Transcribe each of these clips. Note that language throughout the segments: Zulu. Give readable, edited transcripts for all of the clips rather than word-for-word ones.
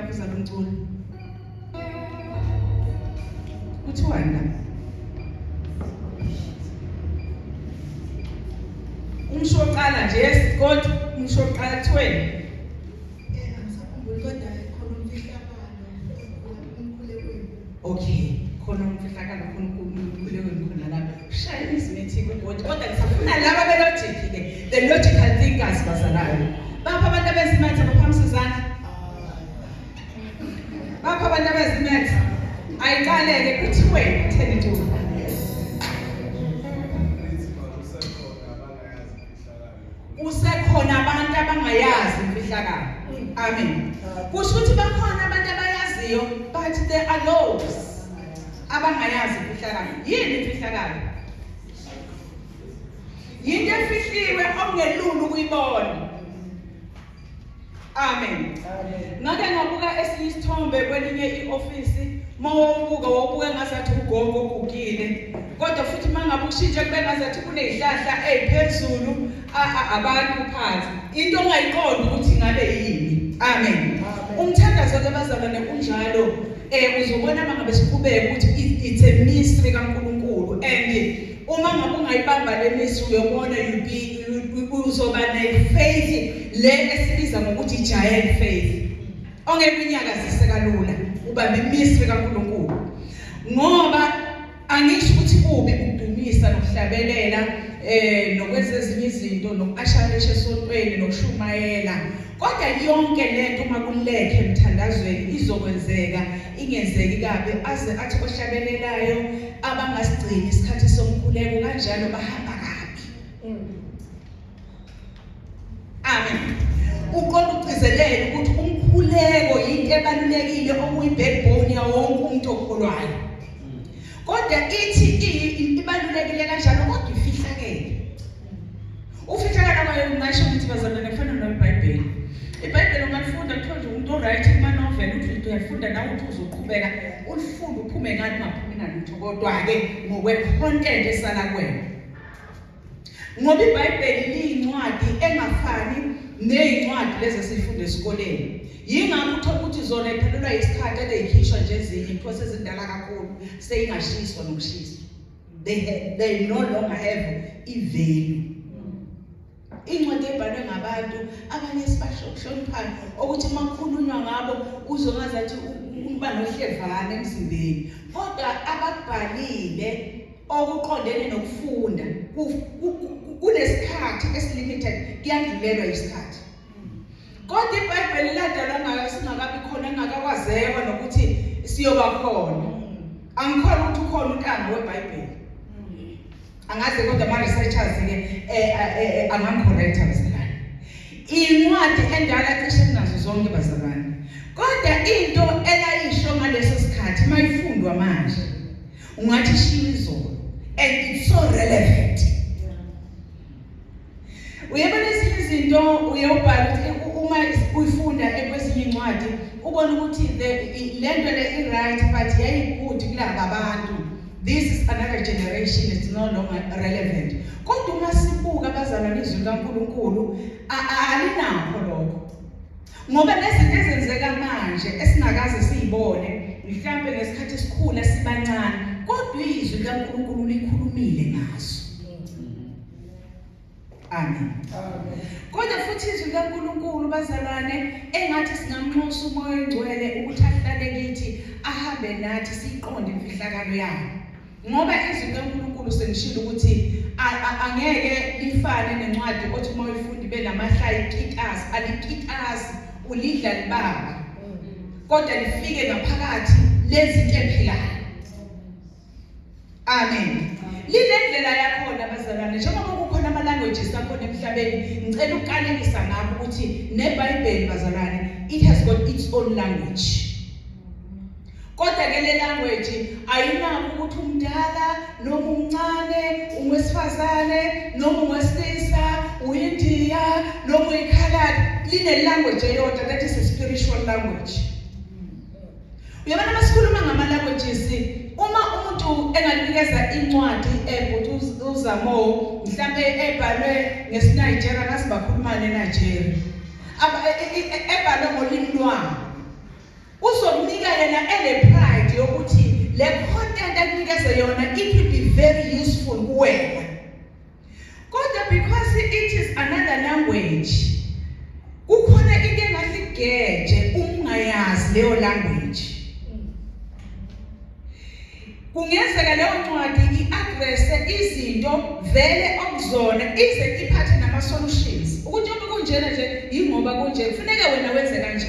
iy'nhlamvu zalo mculo? Kuthiwani la? Umsho oqala nje yes kodwa umsho oqala kuthiweni? Eh angisakhumbuli kodwa khona umfihlakalo umkhulekweni. Okay, khona umfihlakalo khona umkhulekweni khona lapha. Shaya izimithi kugodi kodwa ngisafuna laba be-logic ke, the logical thinkers bazalwane. Bapha abantu abenza imaths abaphakamisa izandla. Bapha abantu abenza imaths. Ayiqaleke kuthiweni kutheni ntuli. Kusekhona abantu abangayazi imfihlakalo. Amen. Kusho ukuthi bakhona abantu abayaziyo but there are those abangayazi imfihlakalo. Yini imfihlakalo? Yinto efihliwe okungelula ukuyibona. Amen. Ngake ngabuka esinye isithombe kwelinye iofisi, mawubuka wawubuka ngazathi ugogo ogugile. Kodwa futhi mangabe ushintshe kube ngazathi kunezihlahla eziphezulu abantu phansi. Into ongayiqondi ukuthi ngabe yini. Amen. Umthandazo ke bazalwane unjalo eh uzobona mangabe siqhubeka ukuthi it's a mystery kaNkuluNkulu and uma ngabe ungayibamba le mystery uyobona you be uzoba ne-faith le esibiza ngokuthi giant faith ongeke unyakazise kalula uba nemiswe kaNkuluNkulu ngoba angisho ukuthi kubi ukudumisa nokuhlabelela eh nokwenza ezinye izinto nokuasharisha esontweni nokushumayela kodwa yonke lento uma kulekhe emthandazweni izokwenzeka ingenzeki kabi aze athi ohlabelelayo abangasigcini isikhathi somkhuleko kanjalo bahamba kabi Amen. Uqonda ugcizelele ukuthi umkhuleko yinto ebalulekile okuyi-backbone yawo wonke umuntu okholwayo. Kodwa ithi ibalulekile kanjalo kodwa ifihlakele. Ufihlakala kwayo ngisho ukuthi bazalwane kufana neBhayibheli. IBhayibheli ungalifunda kuthiwa nje umuntu oright kuma-novel uthi uyalifunda nawe uthi uzoqhubeka ulifunde uphume ngani ungaphumi nalutho kodwa-ke ngokwe-content esala kuwena. Ngoba iBhayibheli liyincwadi engafani nezincwadi lezi esifunda esikoleni. Yingakho uthola ukuthi zona iphelelwa isikhathi ade ikhishwa nje ezinye kuthiwa sezindala kakhulu seyingashiswa nokushiswa. They no longer have i-value. Incwadi ebhalwe ngabantu abanye esibashokuhloniphayo okuthi uma kukhulunywa ngabo uzwe ngazathi uba nohlevane emzimbeni kodwa abakubhalile okuqondene nokufunda kunesikhathi esilimited kuyadlulelwa isikhathi kodwa iBhayibheli ladalwa ngayo singakabi khona engakakwazewa nokuthi siyoba khona angikholwa ukuthi ukhona untanga weBhayibheli angazi kodwa ama researchers ke eh, eh, eh, angangicorrecta bazalwane incwadi endala cishe kunazo zonke bazalwane kodwa into elayisho ngaleso sikhathi mayifundwa manje ungathi ishiwo izolo and it's so relevant uyabona ezinye izinto uye ubhale ukuthi uma uyifunda kwezinye incwadi ubone ukuthi le nto le i-right but yayi-good kulaba bantu this is another generation it's no longer relevant kodwa uma sibuka abazalwane izwi likaNkulunkulu alinakho lokho ngoba nezinto ezenzeka manje esingakaze siyibone mhlampe ngesikhathi esikhula sibancane kodwa izwi likaNkulunkulu likhulumile ngaso Amen. Amen. Kodwa futhi izwi likaNkulunkulu bazalwane engathi singamnxusa uMoya oNgcwele ukuthi ahlale kithi ahambe nathi siyiqonde imfihlakalo yayo. Ngoba izwi likaNkulunkulu sengishilo ukuthi angeke lifane nencwadi othi uma uyifunda ibe namahlaya ikitasi alikitasi ulidla libaba. Kodwa lifike ngaphakathi lezinto ephilayo. Amen. Linendlela yakhona bazalwane njengoba kukhona ama languages akhona emhlabeni ngicela ukukalekisa ngakho ukuthi neBhayibheli bazalwane it has got its own language. Kodwa ke le language ayinakho ukuthi umdala noma umncane, ungwesifazane noma ungowesilisa, uyindiya noma uyikhaladi, line language eyodwa that is a spiritual language. Uyabona masikhuluma ngama languages uma umuntu enganikeza incwadi ebhuti uzamo mhlambe ebhalwe ngesiNigeria ngazi bakhuluma neNigeria e, e, e, ebhalwe ngolimi lwabo Uzokunika yena ene pride yokuthi le content akunikeze yona it will be very useful kuwena. Kodwa because it is another language, kukhona into engahle igeje uma ungayazi leyo language. Kungenzeka leyo ncwadi i-addresse izinto vele okuzona ize iphathe nama-solutions ukuthi njengoba kunjena nje yingoba kunje kufuneka wena wenze kanje.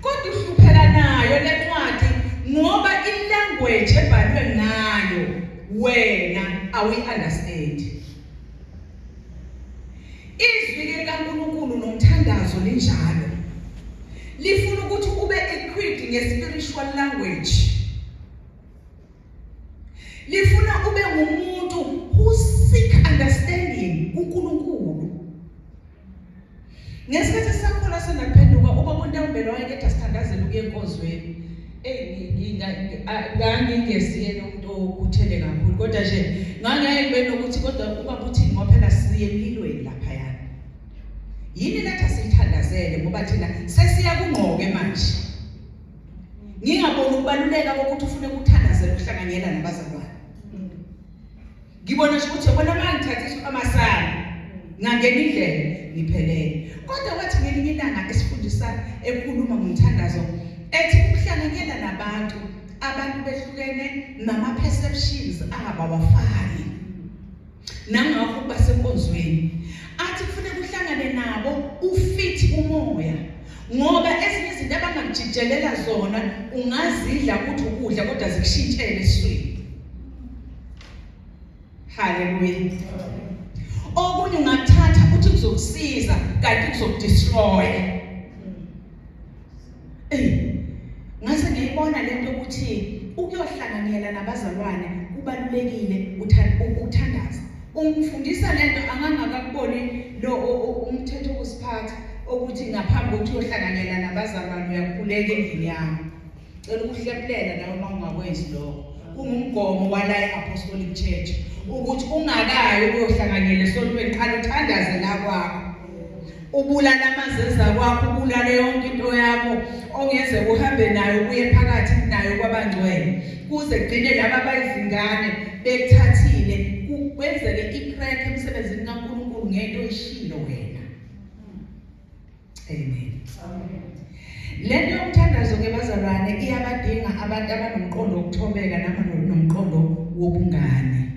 Kodwa uhlupheka nayo le ncwadi ngoba i-language ebhalwe ngayo wena awuyi-understand. Izwi likaNkulunkulu nomthandazo linjalo. Lifuna ukuthi ube equipped nge-spiritual language. Lifuna ube ngumuntu who seek understanding kuNkulunkulu. Ngesikhathi sakhona sendaphenduka ubaba uNtambelo wayekade asithandazela ukuya enkonzweni. Eyi ngangingesiyena umuntu okhuthele kakhulu kodwa nje ngangiyaye ngibe nokuthi kodwa ubaba uthini ngoba phela siye emlilweni laphayana. Yini lethi asiyithandazele ngoba thina sesiya kungqoke manje. Ngingaboni ukubaluleka kokuthi ufune ukuthandazela ukuhlanganyela nabazalwane. Ngibona nje ukuthi yabona uma ngithatha isikhwama sami ngangena indlela ngiphelele. Kodwa wathi ngelinye ilanga esifundisa ekhuluma ngomthandazo ethi ukuhlanganyela nabantu abantu behlukene nama-perceptions abo awafani nangakho ukuba senkonzweni athi kufuneka uhlangane nabo ufithi umoya ngoba ezinye izinto abangakujijelela zona ungazidla uthi ukudla kodwa zikushintshele esiswini. Haleluya. Okunye ungathatha uthi kuzokusiza kanti kuzokudestroy. Ey. Ngase ngiyibona lento ukuthi ukuyohlanganyela nabazalwane kubalulekile ukuthandaza. Ungifundisa lento angangakakuboni lo umthetho wokuziphatha ukuthi ngaphambi kokuthi uyohlanganyela nabazalwane uyakhuleka endlini yakho. Cela ukuhlephulela nawe uma ungakwenzi lokho. Kungumgomo wala e-Apostolic Church ukuthi ungakayi ukuyohlanganyela esontweni qala uthandaze la kwakho. Ubulala amazeza kwakho, ubulale yonke into yakho ongeze uhambe nayo uye phakathi nayo kwabangcwele. Kuze kugcine laba abayizingane bekuthathile kwenzeke i-crack emsebenzini kaNkulunkulu ngento oyishilo wena. Amen. Amen. Lento yomthandazo ke bazalwane iyabadinga abantu abanomqondo wokuthobeka nomqondo wobungane.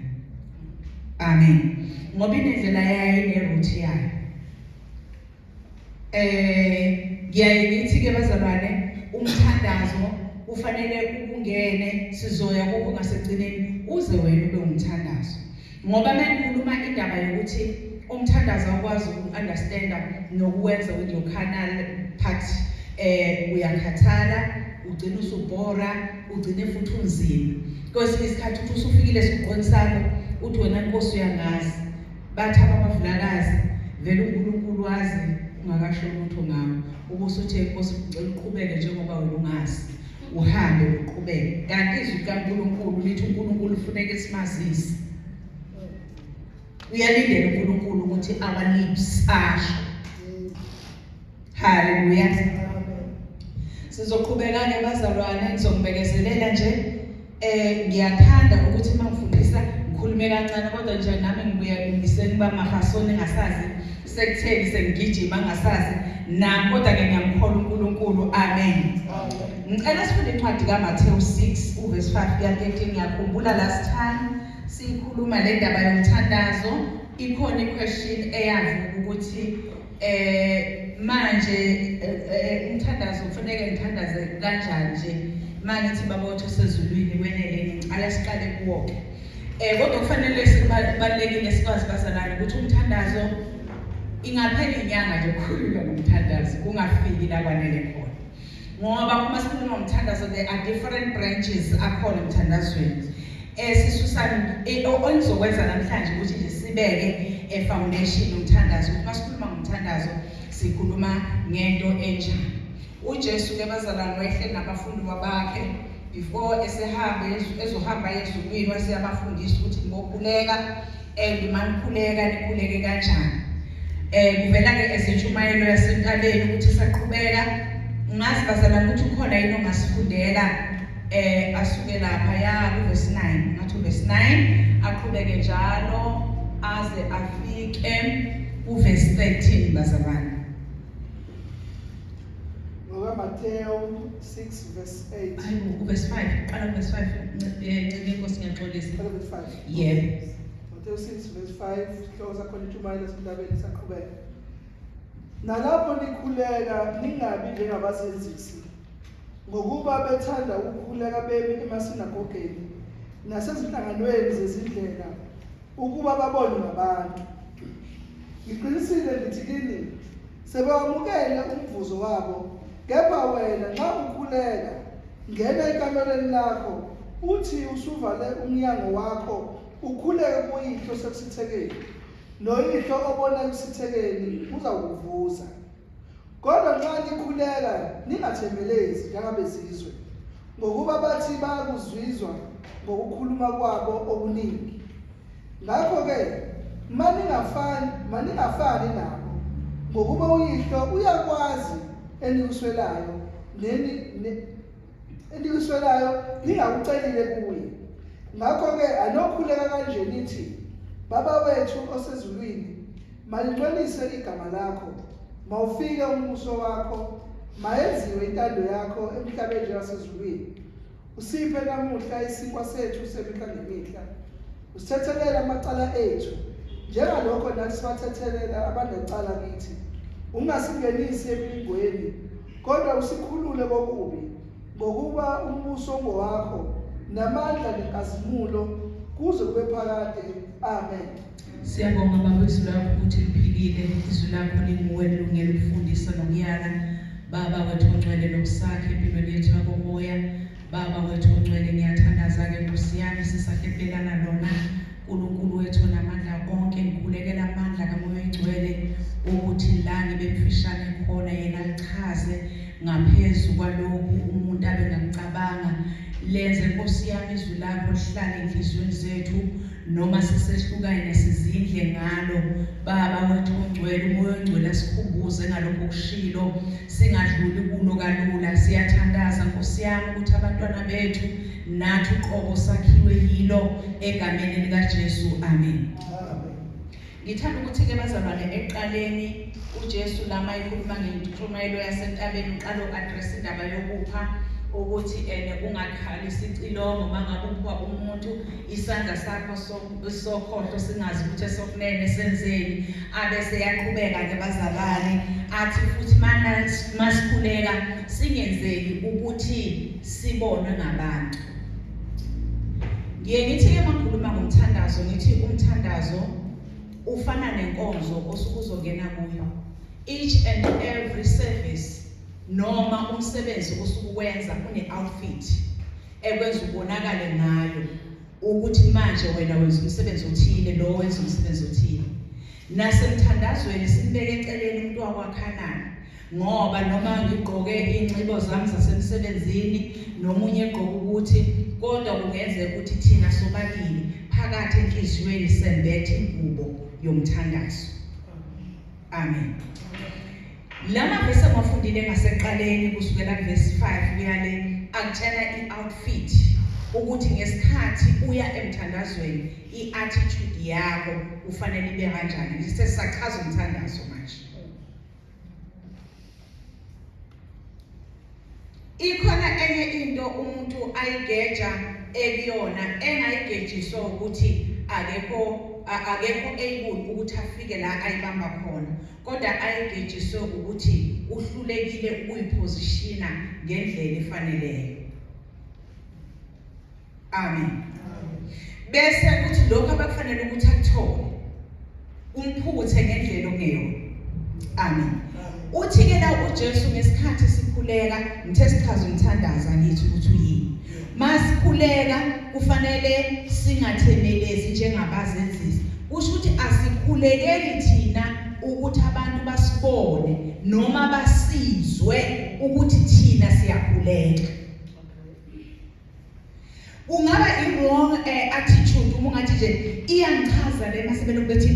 Amen. Ngoba inendlela yayo neroute yayo. Eh ngiyaye ngithi ke bazalwane umthandazo kufanele ukungene sizoya kukho ngasegcineni uze wena ube umthandazo. Ngoba mengikhuluma indaba yokuthi umthandazo awukwazi uku-understanda nokuwenza with your carnal part eh uyakhathala ugcina usubhora ugcine futhi unzima kwesinye isikhathi uthi usufikile esiguqweni sakho uthi wena nkosi uyangazi bathi abamavulakazi vele uNkulunkulu wazi ungakasho lutho ngawo ubusuthi nkosi ngicela uqhubeke njengoba wena ungazi uhambe uqhubeke kanti izwi likaNkulunkulu lithi uNkulunkulu ufuneka simazise uyalindela uNkulunkulu ukuthi our lips asho haleluya sizoqhubeka ke bazalwane ngizombekezelela nje eh ngiyathanda ukuthi uma ngifundisa ngikhulume kancane kodwa nje nami ngibuya ngisengiba mahasoni ngasazi sekutheni sengigijima ngasazi nami kodwa ke ngiyamkholwa uNkulunkulu amen ngicela sifunde incwadi kaMathewu 6 uverse 5 kuya 13 ngiyakhumbula last time sikhuluma le ndaba yomthandazo ikhona iquestion eyavuka ukuthi eh manje eh, eh, umthandazo kufanele ngithandaze kanjani nje manje ithi baba wethu osezulwini wenele ngicela siqale kuwo ke Eh kodwa kufanele sikubalekile sikwazi bazalwane ukuthi umthandazo ingaphela inyanga nje kukhulunywa ngomthandazo kungafiki la kwanele khona. Ngoba uma sikhuluma ngomthandazo there are different branches akhona emthandazweni. Eh sisusana eh, engizokwenza namhlanje ukuthi nje sibeke a foundation umthandazo uma sikhuluma ngomthandazo sikhuluma ngento enjani. UJesu ke bazalwane wayehleli nabafundi bakhe before esehambe ezohamba ezulwini waseyabafundisa ukuthi nibokhuleka and manikhuleka nikhuleke kanjani. Eh kuvela ke ezintshumayelo yasentabeni ukuthi saqhubeka Ngazi bazalwane ukuthi ukhona yini ongasifundela asuke lapha ya kuverse 9, ngathi uverse 9 aqhubeke njalo aze afike kuverse 13 bazalwane. NgokaMathewu 6 verse 8. Hayi, uverse 5, qala kuverse 5, ncike inkosi, ngiyaxolisa. Qala verse 5. Yebo. Mateyu 6 verse 5, sihloko sakhona intshumayelo yasentabeni saqhubeka. Nalapho nikhuleka ningabi njengabazenzisi, ngokuba bethanda ukukhuleka bemi emasinagogeni nasezinhlanganweni zezindlela ukuba babonwe ngabantu. Ngiqinisile ngithi kini, sebewamukele umvuzo wabo. Kepha wena nxa ukhuleka, ngena ekamereni lakho, uthi usuvale umnyango wakho, ukhuleke kuyihlo sekusithekeni, noyihlo obona ekusithekeni uzakuvuza. Kodwa nxa nikhuleka ningathemelezi njengabezizwe, ngokuba bathi bayakuzwizwa ngokukhuluma kwabo okuningi. Ngakho-ke maningafani nabo, ngokuba uyihlo uyakwazi enikuswelayo enikuswelayo ningakucelile kuye. Ngakho-ke anokhuleka kanje nithi, Baba wethu osezulwini, malingcwelise igama lakho, mawufike umbuso wakho, mayenziwe intando yakho emhlabeni njengasezulwini. Usiphe namuhla isinkwa sethu semihla ngemihla. Usithethelele amacala ethu, njengalokho nathi sibathethelela abanecala kithi. Ungasingenisi emilingweni, kodwa usikhulule kokubi, ngokuba umbuso ungowakho, namandla nenkazimulo, kuze kube phakade. Amen. Siyabonga Baba izwi lakho ukuthi liphilile, izwi lakho linguwe lilungele ukufundisa nokuyala. Baba wethu ongcwele nokusakha empilweni yethu yakomoya. Baba wethu ongcwele, ngiyathandaza-ke Nkosi yami sisahlebelana lona Nkulunkulu wethu onamandla onke, ngikhulekela amandla kaMoya oNgcwele ukuthi la ngibe mfishane khona yena alichaze ngaphezu kwalokhu umuntu abengakucabanga. Lenze Nkosi yami izwi lakho lihlale enhliziyweni zethu noma sisehlukane sizindle ngalo. Baba wethu ongcwele, uMoya oNgcwele asikhumbuze ngalokho okushilo, singadluli kulo kalula. Siyathandaza Nkosi yami ukuthi abantwana bethu nathi uqobo sakhiwe yilo, egameni likaJesu, amen. Amen. Ngithanda ukuthi-ke bazalwane, ekuqaleni uJesu lama ekhuluma ngentshumayelo yasentabeni uqala u-address indaba yokupha, ukuthi ene ungakhalisi icilongo mangabe upha umuntu, isandla sakho sokhohlo singazi ukuthi esokunene senzeni. Abese yaqhubeka-ke bazalwane athi futhi mana masikhuleka singenzeli ukuthi sibonwe ngabantu. Ngiye ngithi-ke uma ngikhuluma ngomthandazo, ngithi umthandazo ufana nenkonzo osuke uzongena kuyo. Each and every service noma umsebenzi osuke uwenza une-outfit ekwenza ubonakale ngayo ukuthi manje wena wenza umsebenzi othile, lo wenza umsebenzi othile. Nasemthandazweni simbeke eceleni umuntu wakwaKhanani, ngoba noma ngigqoke iy'nxibo zami zasemsebenzini nomunye egqoke ukuthi, kodwa kungenzeka ukuthi thina sobabili phakathi enhliziyweni sembethe ingubo yomthandazo. Amen. La mavesi engiwafundile ngasekuqaleni kusukela kuvesi 5 kuya le akutshela i-outfit ukuthi ngesikhathi uya emthandazweni i-attitude yakho kufanele ibe kanjani. Ngithe sisachaza umthandazo manje. Ikhona enye into umuntu ayigeja ekuyona engayigejiswa ukuthi akekho able ukuthi afike la ayibamba khona, kodwa ayigejiswe ukuthi uhlulekile ukuyiphozishina ngendlela efaneleyo. Amen. Bese kuthi lokho abakufanele ukuthi akuthole kumphuthe ngendlela okungeyona. Amen. Uthi ke la uJesu ngesikhathi sikhuleka, ngithe sichaza umthandazo angithi ukuthi uyini. Masikhuleka kufanele singathemelezi njengabazenzisi. Kusho ukuthi asikhulekeli thina ukuthi abantu basibone noma basizwe ukuthi thina siyakhuleka. Kungaba i-wrong attitude uma ungathi nje iyangichaza le mase belokhu bethi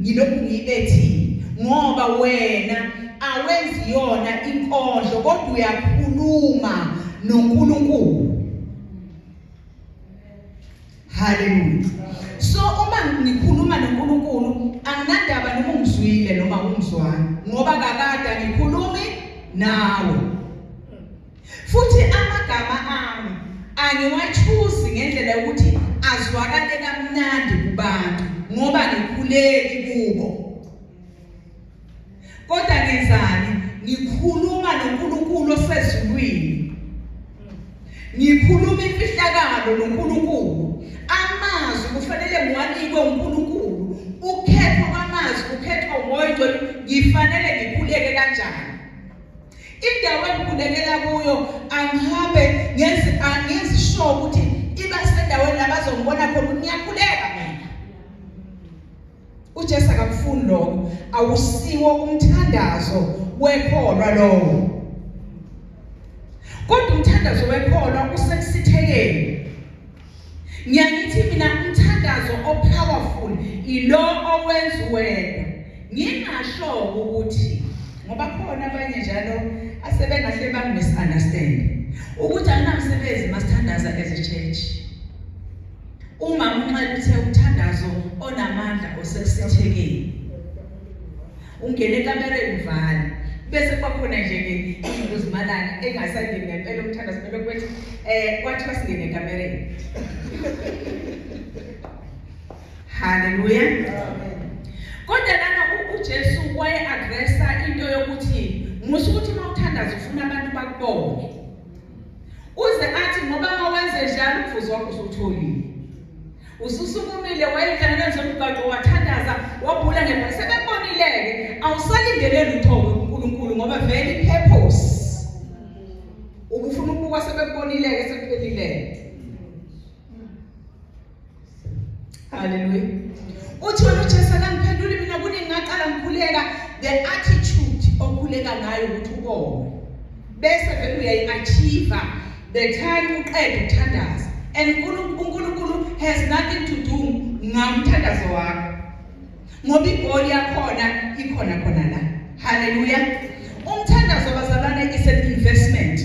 ngilokhu ngiyibethile, ngoba wena awenzi yona inkondlo kodwa uyakhuluma noNkulunkulu. Haleluya. So uma ngikhuluma noNkulunkulu anginandaba noma ungizwile noma ungizwanga ngoba kakade angikhulumi nawe. Futhi amagama ami angiwachuzi ngendlela yokuthi azwakale kamnandi kubantu ngoba ngikhuleki kubo. Kodwa ngenzani? Ngikhuluma noNkulunkulu osezulwini. Ngikhuluma imfihlakalo noNkulunkulu. Amazwi kufanele ngiwanikwe uNkulunkulu. Ukukhethwa kwamazwi kukhethwa uMoya oNgcwele. Ngifanele ngikhuleke kanjani? Indawo engikhulekela kuyo angihambe ngenze angenzi sure ukuthi iba sendaweni la bazongibona khona ukuthi ngiyakhuleka mina. uJesu akakufuni lokho awusiwo umthandazo wekholwa lowo kodwa umthandazo wekholwa usekusithekeni ngiyangithi mina umthandazo opowerful ilo owenza wedwa ngingasho ukuthi ngoba khona abanye njalo asebengahle bangi-misunderstand ukuthi anginamsebenzi masithandaza as a church Umama uNxele uthe umthandazo onamandla osekusithekeni. Ungene ekamereni uvale. Bese kuba khona nje ke inguzimalana engasangeni ngempela umthandazo kumele kwethi kwathiwa singene ekamereni. Haleluya. Kodwa lana uJesu waye addressa into yokuthi musa ukuthi uma uthandaza ufuna abantu bakubone. Uze athi ngoba mawenze njalo umvuzo wakho usutholile. Ususukumile wayinhlanganweni zomgwaqo wathandaza wabhula ngebhasi sebebonile-ke awusalindele lutho kuNkulunkulu ngoba vele i-purpose ubufuna ukubukwa sebekubonile-ke sekuphelile. Hallelujah. Uthi wena uJesu akangiphenduli mina kuningi ngaqala ngikhuleka the attitude okhuleka ngayo ukuthi ubonge. Bese vele uyayi-achieve the time uqeda ukuthandaza. And uNkulunkulu has nothing to do ngamthandazo wakho. Ngoba igoli yakhona ikhona khona la. Hallelujah. Umthandazo bazalwane is an investment.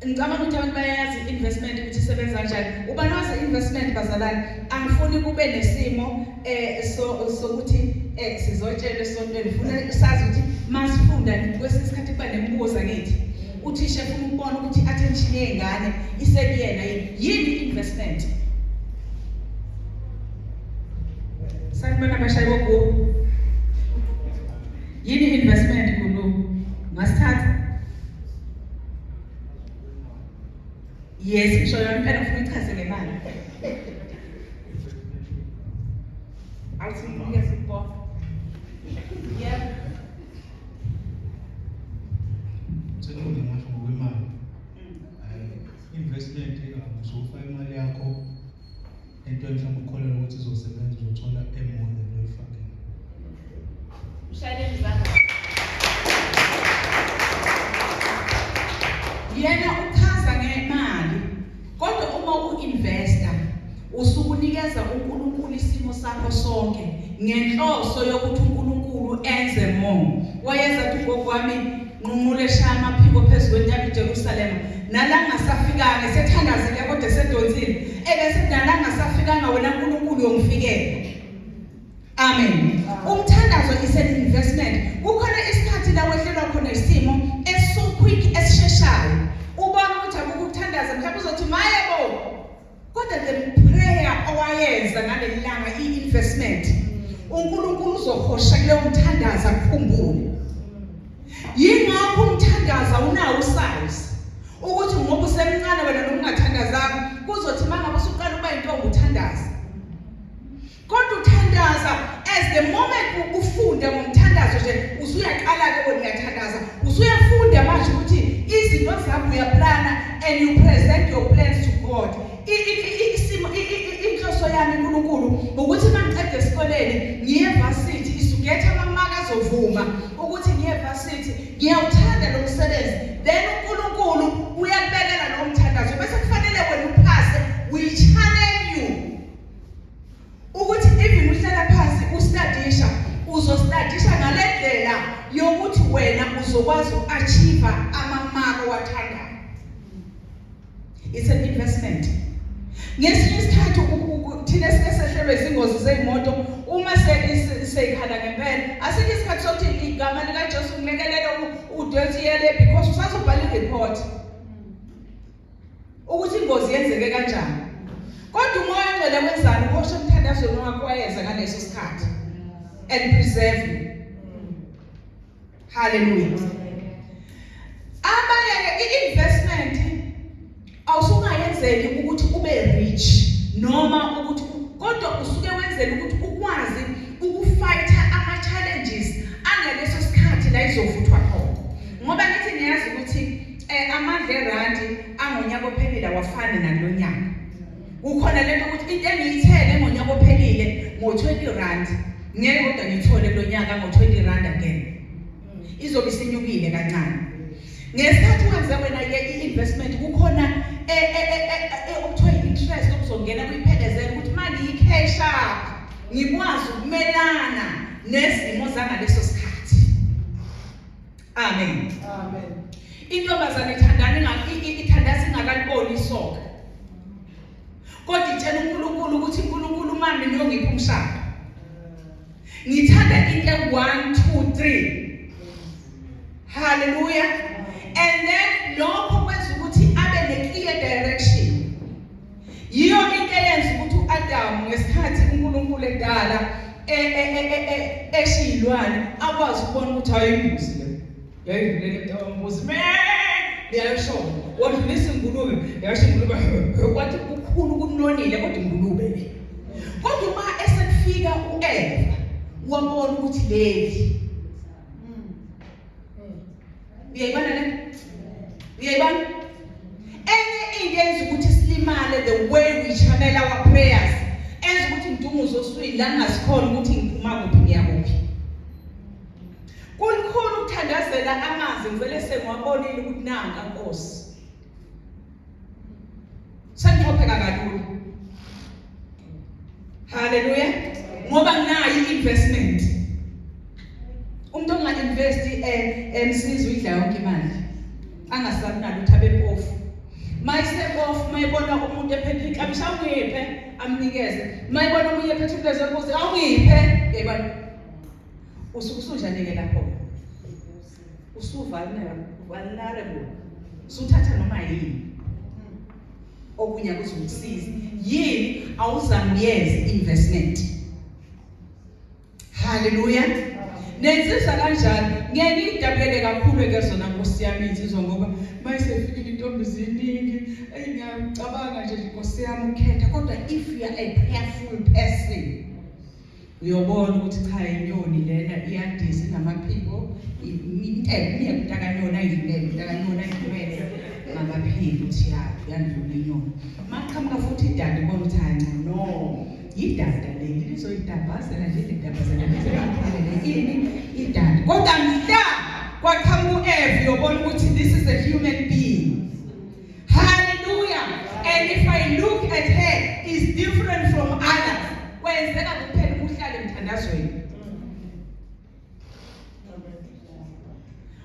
Ngicabanga ukuthi abantu bayayazi i-investment ukuthi isebenza kanjani. Ubani wazi i-investment bazalwane? Angifuni kube nesimo so sokuthi sizotshelwa esontweni funa sazi ukuthi masifunda kwesinye isikhathi kuba nemibuzo angithi. Uthisha efuna ukubona ukuthi i-attention yey'ngane isekuyena yini. Yini i-investment? Sanibona bashayi bogugu. Yini i-investment Gulu? Ngasithatha Yes, ngisho yona impela ngifuna uchaze ngemali. Awuthi nginikeze ukubona. Yebo. Sekukhona ngasho ngokwemali. Hayi, investment usufaka imali yakho entweni mhlawumbe ukholelwa ukuthi izosebenza uzothola e-more than oyifakile. Mshayeleni izandla. Yena uchaza ngemali kodwa uma u-investor usukunikeza uNkulunkulu isimo sakho sonke ngenhloso yokuthi uNkulunkulu enze more. Wayeza athi ugogo wami nqunqule shaya amaphiko phezu kwentaba iJerusalema nala ngasafikanga esethandazile kodwa esedonsile ebese nala ngasafikanga wena uNkulunkulu uyongifikela. Amen. Umthandazo is an investment. Kukhona isikhathi la wehlelwa khona isimo eso quick esisheshayo. Ubona ukuthi akukho ukuthandaza mhlawumbe uzothi maye bo. Kodwa the prayer owayenza ngaleli langa i-investment. uNkulunkulu uzohosha kuleyo mthandazo akukhumbule. Yingakho umthandazo awunawo usize. Ukuthi ngoba usemncane wena noma ungathandazanga kuzothi mangabe usuqala ukuba intombi uthandaze. Kodwa uthandaza as the moment ufunda ngomthandazo nje usuyaqala ke wena uyathandaza usuyafunda manje ukuthi izinto zakho uyaplana and you present your plans to God. Isimo inhloso yami uNkulunkulu ukuthi mangiqede esikoleni ngiye varsity isugetha amamaka azovuma ukuthi ngiye varsity ngiyawuthanda lo msebenzi then uNkulunkulu uyakubekela lo mthandazo bese kufanele wena uphase we channel you ukuthi even uhlala phansi ustadisha uzostadisha It's an investment. Ngesinye isikhathi thina esike sehlelwe izingozi zey'moto uma seyikhala ngempela asikho isikhathi sokuthi igama likaJesu ngilekelele udwetshiyele because usazobhala i-report ukuthi ingozi yenzeke kanjani. Kodwa uMoya oNgcwele wenzani? Uhosha emthandazweni wakho wayeza ngaleso sikhathi and preserve you. Hallelujah. Abanye ke i-investment awusungayenzeli ukuthi ube rich noma ukuthi kodwa usuke wenzela ukuthi ukwazi ukufighta ama challenges angaleso sikhathi la izovuthwa khona. Ngoba ngithi niyazi ukuthi amandla erandi angonyaka ophelile awafani nalonyaka. Kukhona lento ukuthi into engiyithenge ngonyaka ophelile ngo-20 rand ngeke kodwa ngiyithole kulonyaka ngo-20 rand again. Izobe isinyukile kancane. Ngesikhathi wenze wena ke i-investment kukhona okuthiwa i-interest okuzongena kuyiphelezela ukuthi manje i-cash up ngikwazi ukumelana nezimo zangaleso sikhathi. Amen. Amen. Intombazane ithandana ithandaza ingakaliboni isoka. Kodwa itshela uNkulunkulu ukuthi uNkulunkulu mami niyongipha umshado. Ngithanda into 1 2 3. Hallelujah. And then lokho kwenza ukuthi abe ne clear direction. Yiyo into eyenza ukuthi uAdam ngesikhathi uNkulunkulu edala eshiyilwane akwazi ukubona ukuthi ayimbuzi le. Yayidlulela emntambuzi. Me! Liyasho. Wadlulisa ingulube, yasho ingulube kwathi kukhulu kunonile kodwa ingulube le. Kodwa uma esekufika uEva wabona ukuthi leli. Uyayibona le? Uyayibona? Enye into yenza ukuthi silimale the way we channel our prayers. Enza ukuthi ngidunguze oswini la ngasikhona ukuthi ngiphuma kuphi ngiya kuphi. Kulikhulu ukuthandazela amanzi ngivele sengiwabonile ukuthi nanka Nkosi. Sengithopheka kalula. Hallelujah. Ngoba nginayo i-investment. Umuntu onga-investi emsizi uyidla yonke imali. Angasali nalutho abempofu. Mayisepofu mayibona umuntu ephethe iklabishi awungiphe amnikeze. Mayibona omunye ephethe umlezo wenkosi awungiphe yayibona. Usuke usunjani ke lapho? Usu vulnerable. Usuthatha noma yini. Okunye kuzokusiza. Yini awuzange uyenze investment. Hallelujah. Nensizwa kanjani? Ngeke ngidabulele kakhulu ke zona Nkosi yami insizwa ngoba mayisefikile intombi ziningi engiyacabanga nje Nkosi yami ukhetha kodwa if you are a prayerful person uyobona ukuthi cha inyoni lena iyadiza inamaphiko intebe imiyeke umntakanyoni ayidlulele umntakanyoni ayidlulele ngamaphiko ukuthi ya yandlula inyoni maqhamuka futhi idada ibona ukuthi hayi no yidada leli lizoyidabhazela nje lidabhazela lize liphelele ini idada kodwa mhla kwaqhamuka u-Eve uyobona ukuthi this is a human being. Hallelujah. And if I look at her is different from others. Kwenzeka kuphela uma uhlale emthandazweni.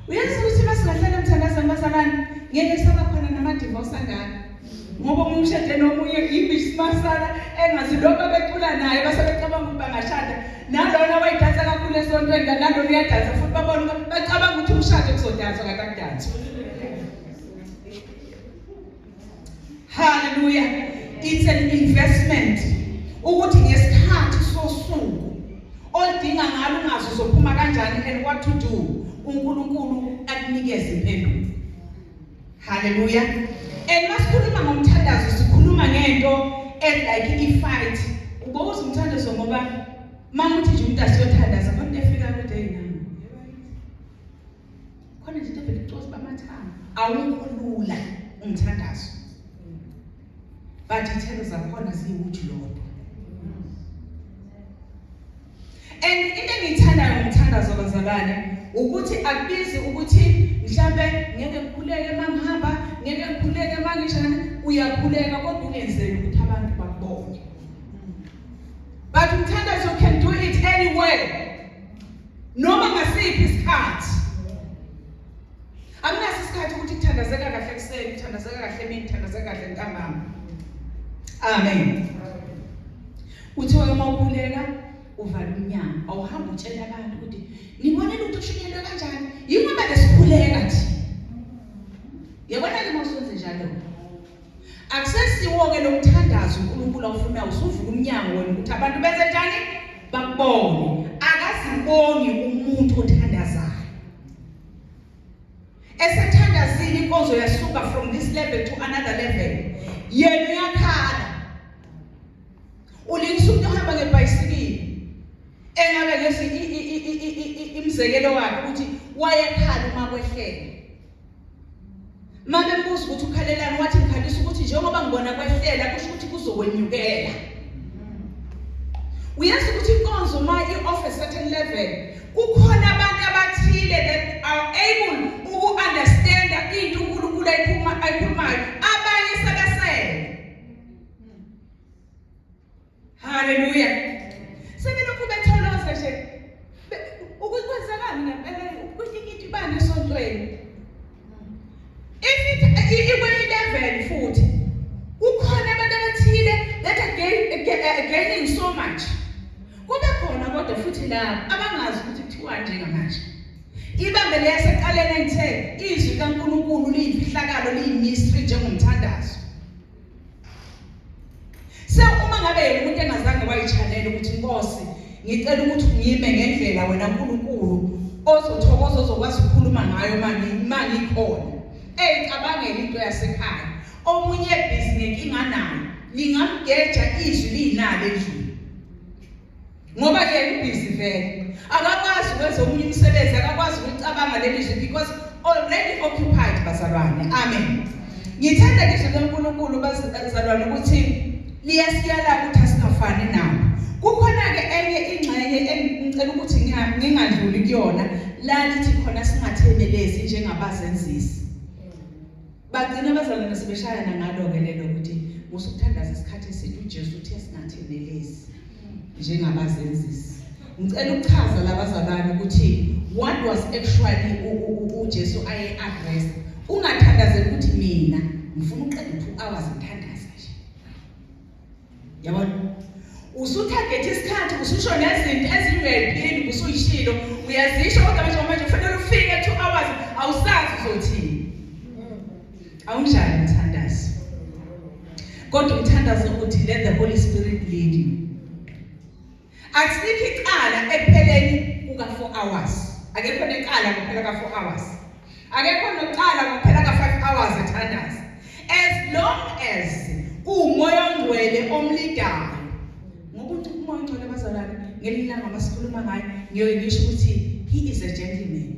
Uyazi ukuthi masingahlala emthandazweni bazalwane ngeke saba khona nama divorce angaka. Ngoba omunye ushade nomunye ibisimasala engazi lokho abecula naye base becabanga ukuthi bangashada. Nalona wayidansa kakhulu esontweni nalona uyadansa futhi babona bacabanga ukuthi umshado kuzodanswa kanti akudanswa. Hallelujah. It's an investment. Ukuthi ngesikhathi sosuku olidinga ngalo ungazi uzophuma kanjani and what to do, uNkulunkulu akunikeze impendulo. Hallelujah. And masikhuluma ngomthandazo sikhuluma ngento like i-fight. Uboza umthandazo ngoba manguthi nje umuntu asiyothandaza kodwa efika kude yinami. Khona nje into evele icosa bamathambo. Awukho lula umthandazo. But ithelo zakhona ziwuthi lodwa. And into engiyithandayo ngomthandazo bazalwane ukuthi akubizi ukuthi mhlambe ngeke ngikhuleke mangihamba, ngeke ngikhuleke mangishana, uyakhuleka kodwa ungenzeli ukuthi abantu bakubone. But umthandazo can do it anywhere. Noma ngasiphi isikhathi. Akunaso isikhathi isikhathi ukuthi kuthandazeka kahle ekuseni, kuthandazeka kahle emini, kuthandazeka kahle ntambama. Amen. Kuthiwa uma ukhuleka uvala umnyango, awuhambi utshela abantu ukuthi nibonile ukuthi kushunyelwe kanjani. Yingoba besikhuleka thina. Yabona-ke uma usenze njalo. Akusesiwo-ke lo mthandazo uNkulunkulu awufunayo, usuvula umnyango wena ukuthi abantu benze njani? Bakubone. Akazibongi umuntu othandazayo. Esethandazile inkonzo yasuka from this level to another level. Yena uyakhala. Ulingisa umuntu ohamba ngebhayisikili. Engabe lesi imzekelo wakhe ukuthi wayekhala uma kwehlela. Mabembuza ukuthi ukhalelani wathi ngikhalisa ukuthi njengoba ngibona kwehlela kusho ukuthi kuzokwenyukela. Uyazi ukuthi inkonzo uma i-off a certain level kukhona abantu abathile that are able uku-understanda into uNkulunkulu ayikhulumayo abanye sebesele. Haleluya. Sebelokhu betholoza nje. Ukwenzakani ngempela ukuhlikita ibani esontweni. If it ikwenye level futhi kukhona abantu abathile that are gaining so much. Kube khona kodwa futhi labo abangazi ukuthi kuthiwa njengamanje. Ibambe leyaseqaleni engithe izwi kaNkulunkulu liyimfihlakalo liyimystery njengomthandazo. Se uma ngabe yena umuntu engazange wayichanela ukuthi Nkosi ngicela ukuthi ngime ngendlela wena Nkulunkulu ozothokoza ozokwazi ukukhuluma ngayo mangikhona. Eyicabangela into yasekhaya. Omunye busy ngenkinga nayo lingamgeja izwi liyinalo endlini. Ngoba yena ubhizi vele. Akakwazi ukwenza omunye umsebenzi, akakwazi ukucabanga leli zwi because already occupied bazalwane. Amen. Ngithanda izwi likaNkulunkulu bazalwane ukuthi liyasiyala ukuthi asingafani nabo. Kukhona-ke enye ingxenye engicela ukuthi ngingadluli kuyona la lithi khona singathemelezi njengabazenzisi. Bagcina abazalwane sebeshayana ngalo-ke lelo ukuthi musukuthandaza isikhathi eside uJesu uthe singathemelezi njengabazenzisi. Ngicela ukuchaza labazalwane ukuthi what was actually uJesu aye address. Ungathandazeli ukuthi mina ngifuna uqeda 2 hours ngithandaza nje. Yabona? Usuthagethe isikhathi ususho nezinto ezingayiphindi usuyishilo uyazisho kodwa manje manje kufanele ufike 2 hours awusazi uzothini. Awunjani umthandazo? Kodwa umthandazo uthi let the Holy Spirit lead you. Asikho icala ekupheleni kuka 4 hours. Akekho necala kuphela ka 4 hours. Akekho noqala kuphela ka 5 hours ethandaza. As long as kuwumoya ongcwele omlidayo. Ngoba uthi umoya ongcwele bazalwane ngelinye ilanga masikhuluma ngaye ngiyoye ngisho ukuthi he is a gentleman.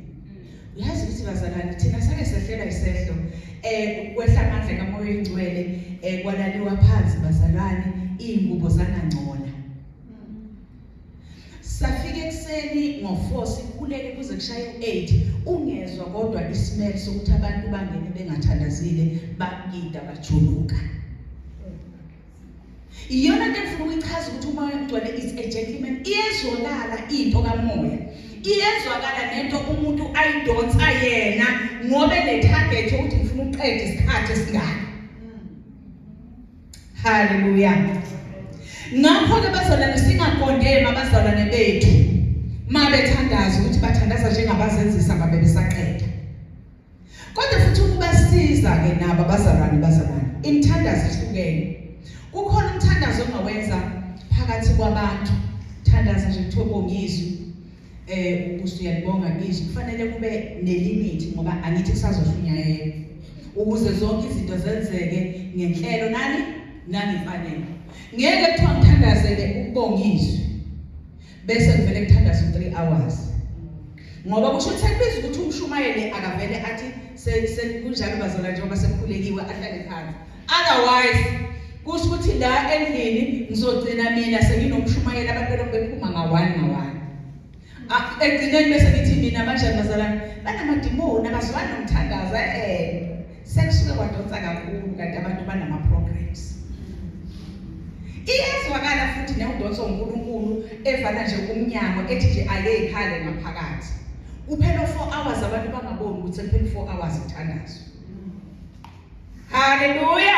Uyazi ukuthi bazalwane thina sake sehlelwa isehlo kwehla amandla kamoya oyingcwele kwalaliwa phansi bazalwane izingubo zangangcola. Safika ekuseni ngo-4 sikhuleke kuze kushaye u-8 ungezwa kodwa ismell sokuthi abantu bangene bengathandazile bagida bajuluka. Iyona nto engifuna ukuyichaza ukuthi umoya ongcwele is a gentleman. Iyezwakala into kamoya. Iyezwakala nento umuntu ayidonsa yena ngoba ene-target yokuthi ngifuna ukuqeda isikhathi esingaka. Haleluya. Ngakho-ke bazalwane singakondema abazalwane bethu mabethandaza ukuthi bathandaza njengabazenzisa ngabe besaqeda. Kodwa futhi ukubasiza ke nabo abazalwane bazalwane imithandazo ihlukene. Kukhona umthandazo ongawenza phakathi kwabantu. Thandaza nje kuthiwa bonga izwi. Usuyalibonga izwi kufanele kube nelimit ngoba angithi kusazoshunyayelwa ukuze zonke izinto zenzeke ngenhlelo nani nangemfanelo. Ngeke kuthiwa ngithandazele ukubonga izwi bese kuvele kuthandaza u3 hours. Ngoba kusho ukuthi sekubiza ukuthi umshumayeli akavele athi sekunjalo bazalwane njengoba sekukhulekiwe ahlale phansi. Otherwise kusho ukuthi la endlini ngizogcina mina senginomshumayeli abantu belokhu bephuma nga-one nga-one. Ekugcineni bese ngithi mina banjani bazalwane banamadimoni abazwani nomthandazo Sekusuke kwadonsa kakhulu kanti abantu banama programs. Iyezwakala futhi newudonso uNkulunkulu evala nje umnyango ethi nje ake ikhale ngaphakathi. Kuphela 4 hours abantu bangaboni ukuthi sekuphela 4 hours uthandazo. Haleluya.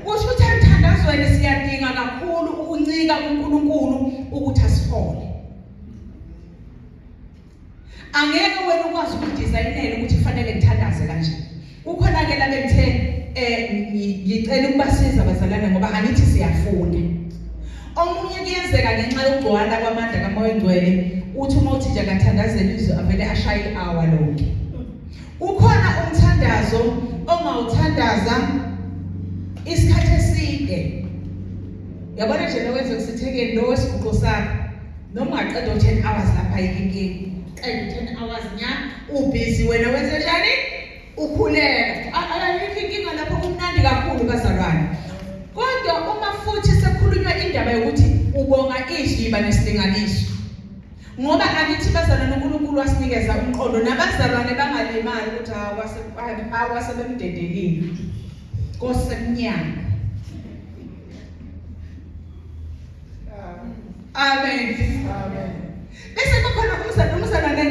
Kusho ukuthi emthandazweni siyadinga kakhulu ukuncika kuNkulunkulu ukuthi asihole. Angeke wena ukwazi ukudizayinela ukuthi kufanele ngithandaze kanje. Kukhona ke la bengithe eh ngicela ukubasiza bazalwane ngoba angithi siyafunda. Omunye kuyenzeka ngenxa yokugcwala kwamandla kaMoya oNgcwele uthi uma uthi nje akathandazela izwi avele ashaye i-hour lonke. Kukhona umthandazo ongawuthandaza isikhathi eside. Yabona nje lo wenze kusithekeni lo wesiguqo sakho noma ungaqeda u-10 hours lapha inkinga. Qeda u-10 hours nya ubhizi wena wenze njani? Ukhuleka. Ayikho inkinga lapho kumnandi kakhulu bazalwane. Kodwa uma futhi sekukhulunywa indaba yokuthi ubonga izwi iba nesilinganiso. Ngoba angithi bazalwane uNkulunkulu wasinikeza umqondo nabazalwane bangalimali ukuthi hawu wasebemdedelile. Kosemnyango. Amen. Amen. Bese kukhona umzalwane umzalwane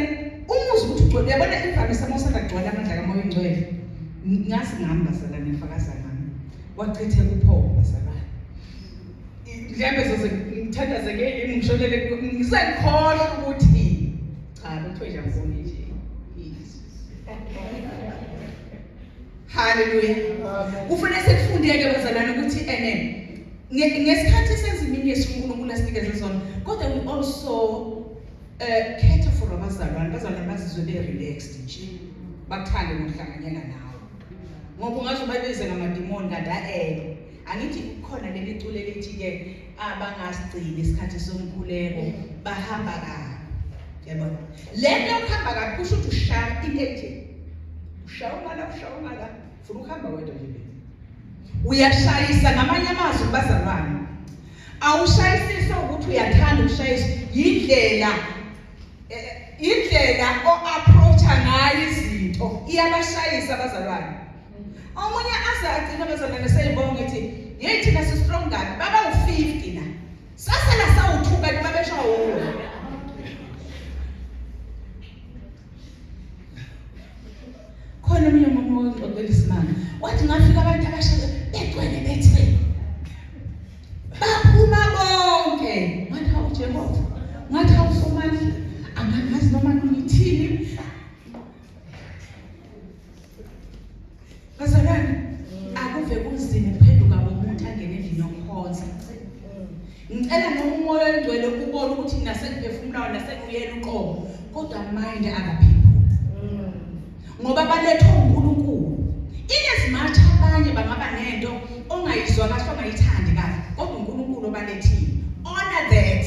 umuzwa ukuthi ugcwele uyabona imvamisa uma usanda kugcwala amandla kaMoya oNgcwele. Ngazi ngami bazalwane ngifakaza ngami. Wachitheka uphobo bazalwane. Mhlawumbe zoze ngithandaze ke yimi ngishonele ngisengikholwa ukuthi cha lutho nje angiboni nje. Haleluya. Kufanele sikufundeke bazalwane ukuthi ene ngesikhathi senza imini uNkulunkulu asinikeze zona kodwa we also cater for abazalwane bazalwane bazizwe be relaxed nje bakuthande nokuhlanganyela nawe ngoba ungaze ubabize ngamadimoni kanti aele angithi kukhona leli culo elithi ke abangasigcini isikhathi somkhuleko bahamba kabi yabona le nto yokuhamba kabi kusho ukuthi ushaya into enje ushaya umala ushaya umala funa ukuhamba wedwa nje uyashayisa ngamanye amazwi kubazalwane awushayisiswa ukuthi uyathanda ukushayisa yindlela indlela o-approacha ngayo izinto iyabashayisa abazalwane omunye aze agcine abazalwane seyibonga ethi yeyi thina si-strong kabi baba u-50 la sasela sawu-two kanti babesho wuwe khona omunye umuntu owangixoxela isimanga wathi ngafika abantu abasha begcwele bethe baphuma bonke ngathi hawu Jehova ngathi hawu Somandla angangazi noma ngithini bazalwane akuve kunzima ukuphenduka komuntu angene endlini yokukhonza ngicela noma umoya oyingcwele ubone ukuthi mina sengiphefumulayo nasenguyena uqobo kodwa mind other people ngoba balethwe uNkulunkulu in as much abanye bangaba nento ongayizwa kahle ongayithandi kahle kodwa uNkulunkulu obalethile honor that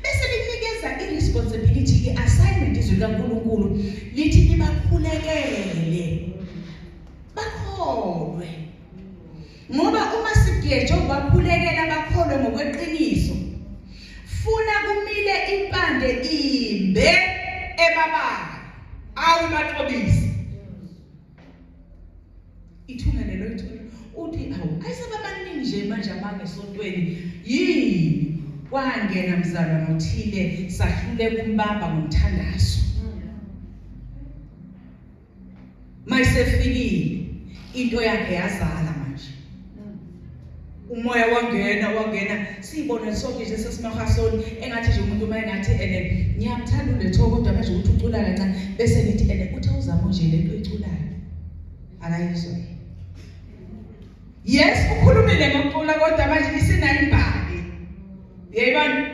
bese linikeza i-responsibility i-assignment izwi likaNkulunkulu lithi nibakhulekele bakholwe ngoba uma sigeje ubakhulekela bakholwe ngokweqiniso funa kumile impande imbe ebabayo awu baxobise ithunga lelo ithunga uthi awu ayisebabaningi nje manje abangesontweni yini kwangena mzalwane othile sahlule kumbamba ngomthandazo mayisefikile into yakhe yazala manje umoya wangena wangena siyibone sonke nje sesimahasoni engathi nje umuntu uma engathi ene ngiyamthanda uletho kodwa manje ukuthi ucula kancane bese ngithi ene uthi awuzama nje lento oyiculayo akayizwa yes ukhulumile ngokucula kodwa manje isinayo imbali uyayibona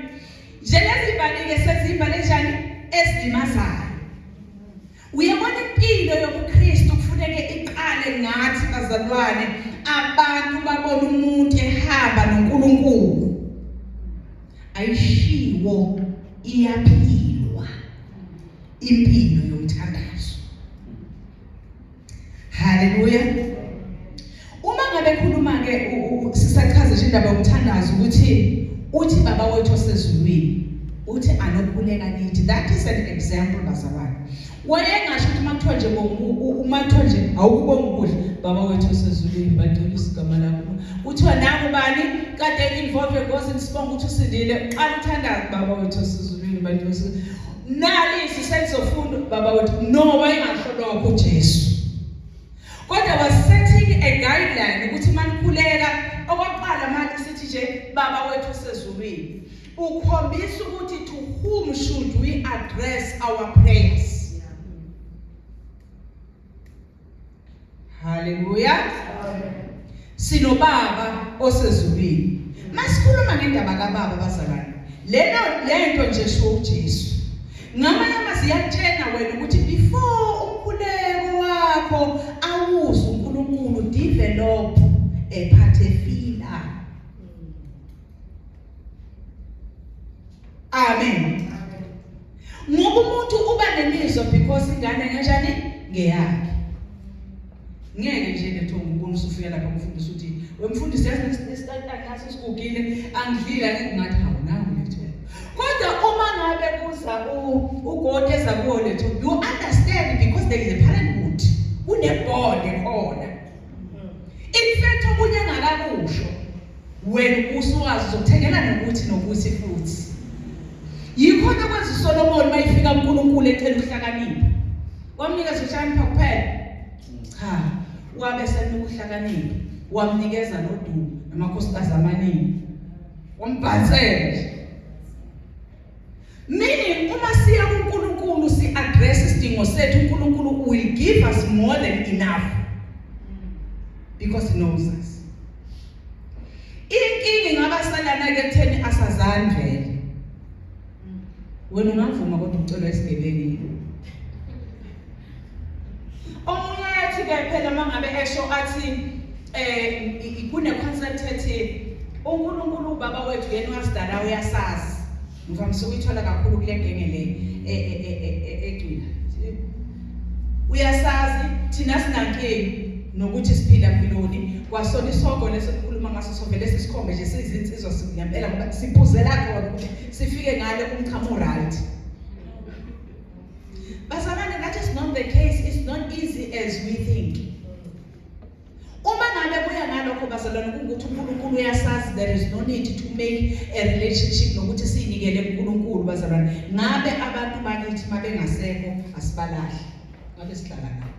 nje lezi mbali-ke sezimbali enjani ezilimazayo Uyabona impilo yobuKristu kufuneke iqale ngathi bazalwane abantu babona umuntu ehamba noNkulunkulu. Ayishiwo iyaphilwa impilo yomthandazo. Haleluya. Uma ngabe khuluma ke sisachaza nje indaba yomthandazo ukuthi uthi baba wethu osezulwini uthi anokhuleka nithi that is an example bazalwane wayengasho ukuthi uma kuthiwa nje uma kuthiwa nje awukubonga ukudla baba wethu osezulwini bangcwelisa igama lakho kuthiwa nangu bani kade involve engozini sibonga ukuthi usindile qala uthandaze baba wethu osezulwini bangcwelisa Nali izwi selizofunda baba wethu. No, wayengasho lokho uJesu. Kodwa was setting a guideline ukuthi manikhuleka okokuqala manje sithi nje baba wethu osezulwini. Ukhombisa ukuthi to whom should we address our prayers. Haleluya. Sinobaba osezulwini. Masikhuluma ngendaba kababa bazalwane. Lena lento nje sho uJesu. Ngamanye amazwi iyakutshena wena ukuthi before umkhuleko wakho awuzwe uNkulunkulu develop a party fila. Amen. Ngoba umuntu uba nemizwa because ingane kanjani ngeyakhe. Ngeke nje lethonga ubona usufika lapha umfundisi uthi wemfundisi yazi nesitatana sigugile angidlile ngingathi hawu nawu lethonga. Kodwa uma ngabe kuza ugodi eza kuwo lethonga you understand because there is a parenthood kune bond khona. In fact okunye engakakusho wena usuwazi uzokuthengela nokuthi nokuthi futhi. Yikhona kwenza uSolomon mayifika uNkulunkulu ecela ukuhlakanipha. Wamnikeza ukuhlakanipha kuphela. Cha, wabe senika ukuhlakanipha, wamnikeza nodumo namakhosikazi amaningi. Wambhansela nje. Meaning uma siya kuNkulunkulu si address isidingo sethu uNkulunkulu will give us more than enough because he knows us. Inkinga ingaba salana ke ekutheni asazani vele. Wena ungavuma kodwa ucelwa esigebengu. Omunye yathi ke phela mangabe esho athi kune concept ethi uNkulunkulu ubaba wethu yena wasidala uyasazi. Ngivamise ukuyithola kakhulu kule genge le egcwila. Uyasazi thina sinankinga nokuthi siphila mpiloni kwasona isogo leso sikhuluma ngaso sovele sisikhombe nje siyizinsizwa ngempela ngoba siphuzela khona ukuthi sifike ngale umchamo right. Bazalwane, that is not the case. It's not easy as we think. Uma ngabe kuya ngalokho bazalwane kungukuthi uNkulunkulu uyasazi there is no need to make a relationship nokuthi siyinikele kuNkulunkulu bazalwane. Ngabe abantu bakithi mabengasekho asibalahli. Ngabe sihlala nabo.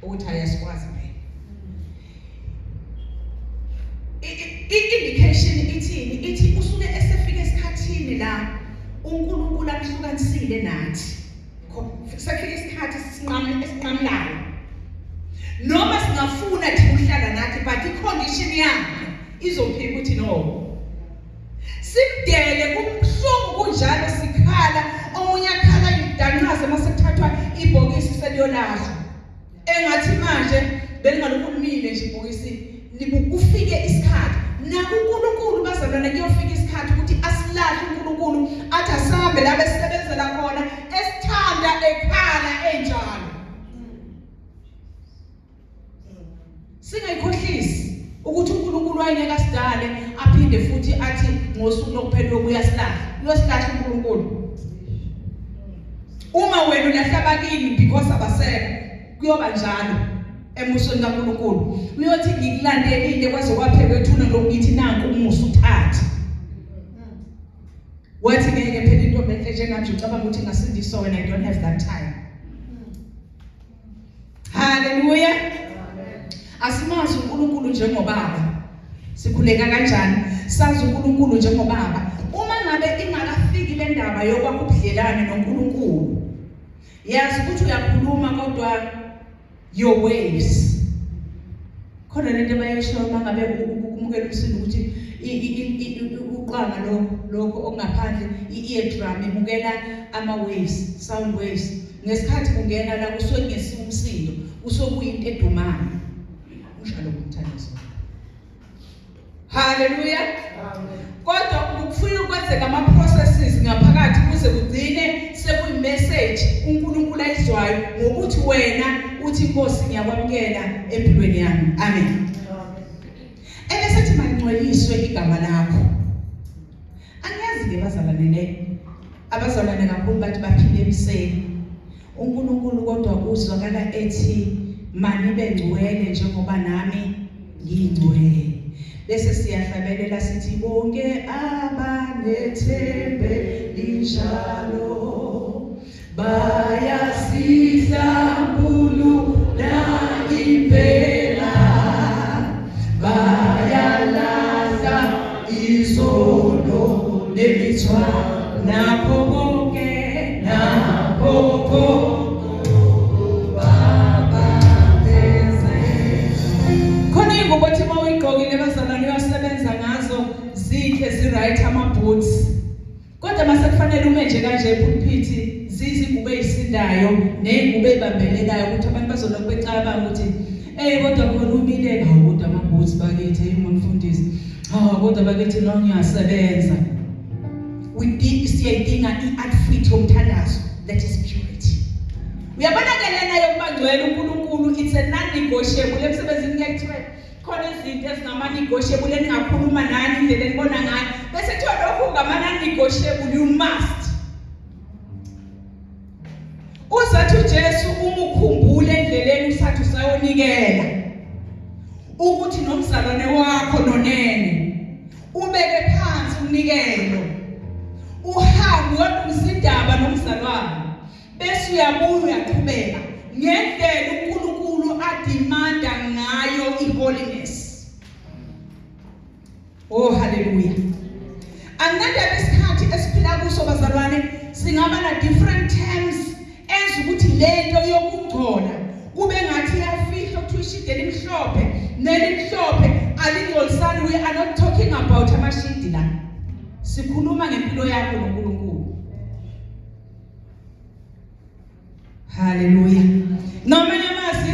Ukuthi ayasikwazi phela. I-indication ithini? Ithi usuke esefika esikhathini la uNkulunkulu amhlukanisile nathi. Sekufika isikhathi sinqame esinqamulayo. Noma singafuna thina ukuhlala nathi but i-condition yakhe izophika ukuthi no. Simdele kubuhlungu kunjalo sikhala omunye akhala idanqaze mase kuthathwa ibhokisi seliyolahlwa. Engathi manje belingalokulumile nje ibhokisi libukufike isikhathi nakuNkulunkulu bazalwane kuyofika isikhathi ukuthi asilahle uNkulunkulu athi asambe la besebenzela khona esithanda ekhala enjalo. Singayikhohlisi ukuthi uNkulunkulu wayengeke asidale aphinde futhi athi ngosuku lokuphela uyobuya silahla. Uyosilahla uNkulunkulu. Uma wena ulahla abakini because abasekho kuyoba njalo embusweni kaNkulunkulu. Uyothi ngikulandelile kwaze kwaphekwa ethuna lokuthi nanku umusa uthathe. Wathi ngeke phela intombi enhle njengami ucabanga ukuthi ngasindiswa when I don't have that time. Haleluya. Asimazi uNkulunkulu njengobaba. Sikhuleka kanjani? Sazi uNkulunkulu njengobaba. Uma ngabe ingakafiki le ndaba yokwakha ubudlelwane noNkulunkulu, yazi ukuthi uyakhuluma kodwa your ways khona lento abayisho mangabe ukumukela umsindo ukuthi uqwanga lokho lokho okungaphandle i-ear drum imukela ama waves sound waves ngesikhathi kungena la kusuke kungesiwo umsindo kusuke kuyinto edumayo unjalo umthandazo. Haleluya. Kodwa kufuna ukwenzeka ama processes ngaphakathi kuze kugcine sekuyi message uNkulunkulu ayizwayo ngokuthi wena uthi Nkosi ngiyakwamukela empilweni yami. Amen. Ebesethi malingcweliswe igama lakho. Angiyazi ke bazalwane le. Abazalwane kakhulu bathi baphile emseni. uNkulunkulu kodwa uzwakala ethi manibe ngcwele njengoba nami ngingcwele. Bese siyahlabelela sithi bonke abanethembe linjalo. Bayasihlambulula impela, bayalahla izono nemithwalo, nakho konke, nakho konke babambezela. Khona ingubo othi uma uyigqokile bazalwane uyosebenza ngazo, zinhle, zi-right ama-boots, kodwa mase kufanele ume nje kanje epulpit, zizingubo ezisindayo nezingubo ezibambelelayo ukuthi abantu bazolokhu becabanga ukuthi hey, kodwa khona umile, hawu, kodwa ama-boots bakithi, hey umfundisi, hawu, kodwa bakithi lo ngiyasebenza. We did, siyayidinga i-outfit yomthandazo, that is purity. Uyabona ke lena yokuba ngcwele uNkulunkulu, it's a non-negotiable. Emsebenzini kuyakuthiwa khona izinto ezingama-negotiable, eningakhuluma nani indlela enibona ngayo, bese kuthiwa lokhu ngama-non-negotiable, you must. Uzathi uJesu uma ukhumbule endleleni usathi usayonikela ukuthi nomzalwane wakho nonene, ubeke phansi umnikelo, uhambe uyolungisa indaba nomzalwane, bese uyabuya uyaqhubeka ngendlela uNkulunkulu ademanda ngayo iholiness. Oh, haleluya! Anginandaba isikhathi esiphila kuso bazalwane, singaba na different terms enza ukuthi lento yokungcola kube ngathi iyafihlwa, kuthiwa ishidi elimhlophe nelimhlophe alingcolisani. We are not talking about amashidi la, sikhuluma ngempilo yakho noNkulunkulu. Haleluya! Ngamanye amazwi,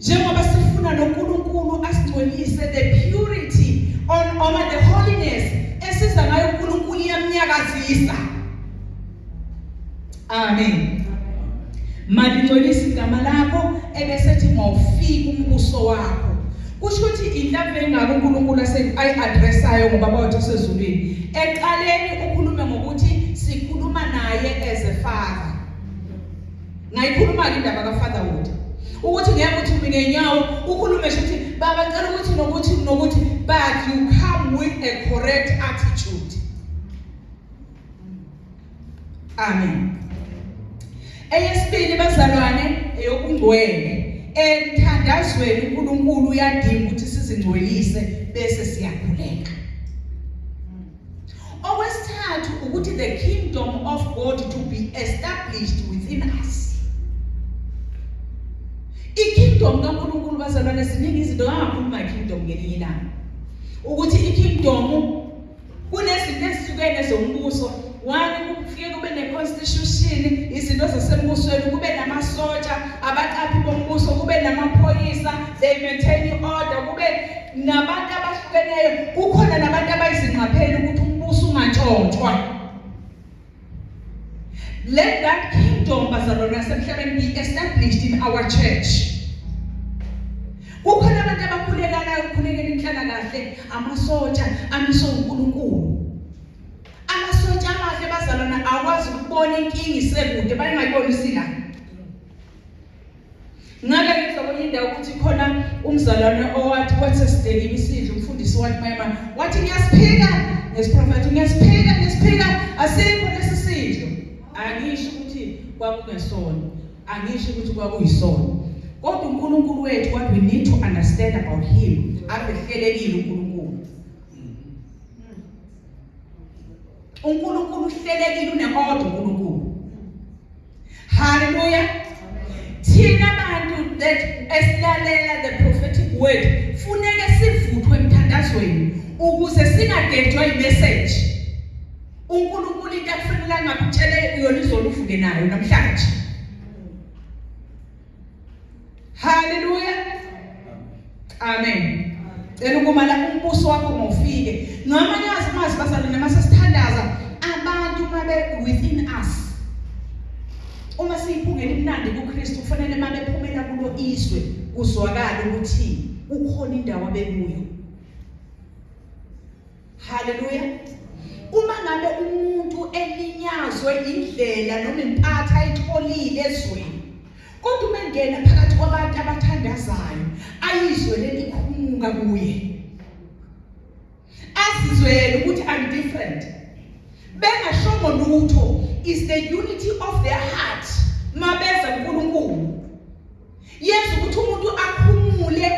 njengoba sifuna noNkulunkulu asingcwelise, the purity on over the holiness esiza ngayo uNkulunkulu iyamnyakazisa. Amen. Malingcwelisa igama lakho, ebesethi mawufika umbuso wakho. Kusho ukuthi inhlamvu engaka uNkulunkulu ayi-addressayo ngoBaba wethu osezulwini. Eqaleni ukhulume ngokuthi sikhuluma naye as a father. Ngayikhuluma-ke indaba ka-fatherhood, ukuthi ngeke uthi umi ngenyawo ukhulume nje ukuthi baba cela ukuthi nokuthi nokuthi, but you come with a correct attitude. Amen. Eyesibili bazalwane, eyokungcwele. Emthandazweni uNkulunkulu uyadinga ukuthi sizingcwelise bese siyakhuleka. Okwesithathu ukuthi the kingdom of God to be established within us. I-kingdom kaNkulunkulu bazalwane, ziningi izinto, angakhuluma kingdom ngelinye ilanga, ukuthi i-kingdom kunezinto ezihlukene zombuso. One, kufike kube ne-constitution, izinto zasembusweni, kube namasotsha, abaqaphi bombuso, kube namaphoyisa, they maintain order, kube nabantu abahlukeneyo, kukhona nabantu abayizingqapheli ukuthi umbuso ungantshontshwa. Let that kingdom bazalwane yasemhlabeni be established in our church. Kukhona abantu abakhulekelayo, ukukhulekela inhlalakahle, amasotsha amiswe uNkulunkulu. Amasotsha amahle bazalwana akwazi ukubona inkinga isekude, bayingayibona isila. Ngake ngizwa kwenye indawo ukuthi khona umzalwane owathi kwathi sidekile isidlo, umfundisi wathi mayema wathi ngiyasiphika ngesiprofethi, ngiyasiphika, ngiyasiphika, asikho lesi sidlo. Angisho ukuthi kwakungesona, angisho ukuthi kwakuyisona, kodwa uNkulunkulu wethu, what we need to understand about him, abehlelekile uNkulunkulu. UNkulunkulu uhlelekile, une-order uNkulunkulu. Haleluya! Thina bantu that esilalela the prophetic word, funeke sivuthwe emthandazweni ukuze singagejwa imessage. uNkulunkulu into akufanele angakutshele yona izolo uvuke nayo namhlanje. Haleluya, amen. Cela ukumala umbuso wakho ngofike. Ngamanye amazwi bazalwane, mase sithandaza abantu mabe within us, uma siyiphungela imnandi kuKristu, kufanele mabephumela kulo izwe kuzwakala ukuthi kukhona indawo abekuyo. Haleluya! Uma ngabe umuntu elinyazwe indlela noma impatha ayitholile ezweni, kodwa uma engena phakathi kwabantu abathandazayo, ayizwe lento ikhumuka kuye, azizwele ukuthi I'm different. Bengashongo lutho is the unity of their heart mabeza kuNkulunkulu. Yenza ukuthi umuntu akhumule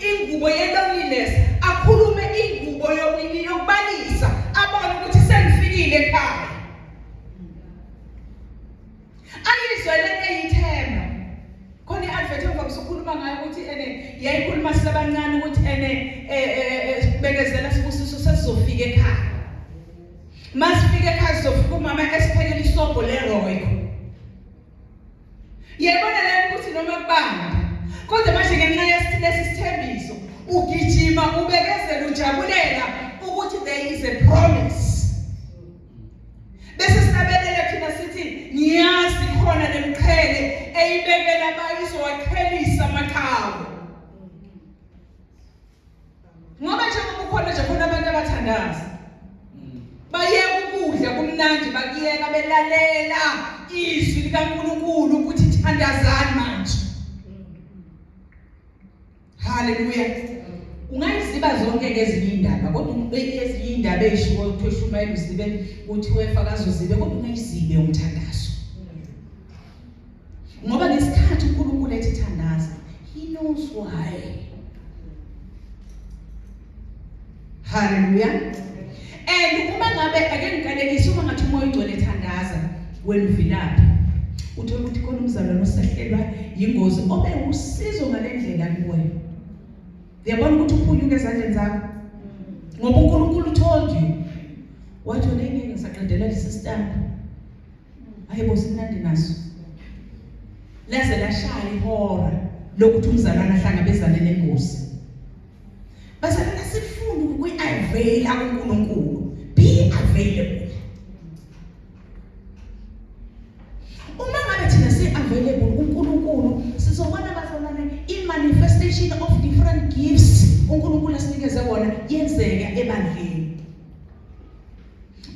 ingubo ye-loneliness, akhulume ingubo yokubalisa, abone ukuthi sengifikile ekhaya. Ayizwe lento eyithemba. Khona i-advert engivamise ukukhuluma ngayo ukuthi ene yayikhuluma sisebancane ukuthi ene bekezela sibusiso sesizofika ekhaya. Masifika ekhaya sizofika umama esiphekela isobho leroyco. Yayibona lento ukuthi noma kubanda kodwa manje ngenxa yesilesi sithembiso ugijima ubekezela ujabulela ukuthi there is a promise. Bese sinabelele thina sithi ngiyazi khona lemqhele eyibekela bayizowaqhelisa amaqhawe. Ngoba njengoba ukhona nje khona abantu abathandaza. Bayeka ukudla kumnandi bakuyeka belalela izwi likaNkulunkulu ukuthi thandazani manje. Haleluya. Ungayiziba zonke ke ezinye indaba kodwa ezinye indaba ezishiwo ukuthi ushumayela uzibe uthi wefakaza uzibe kodwa ungayizibe umthandazo. Ngoba ngesikhathi uNkulunkulu ethi thandaza, he knows why. Haleluya. And uma ngabe ake ngiqalekise uma ngathi umoya ugcwele thandaza wena uvilaphi. Uthola ukuthi khona umzalwane osehlelwa yingozi obe usizo ngalendlela kuwe. Uyabona ukuthi uphunyuke ezandleni zakho. Ngoba uNkulunkulu told you. Wathi wena ngeke ngisaqedela lesi stamp. Hayibo simnandi naso. Laze lashaya ihora lokuthi umzalwane ahlangabezane nengozi. Bazalwane sifunde ukuyi-availa kuNkulunkulu. Be available. Uma ngabe thina si-available kuNkulunkulu sizobona bazalwane i-manifestation of different gifts uNkulunkulu asinikeze wona yenzeka ebandleni.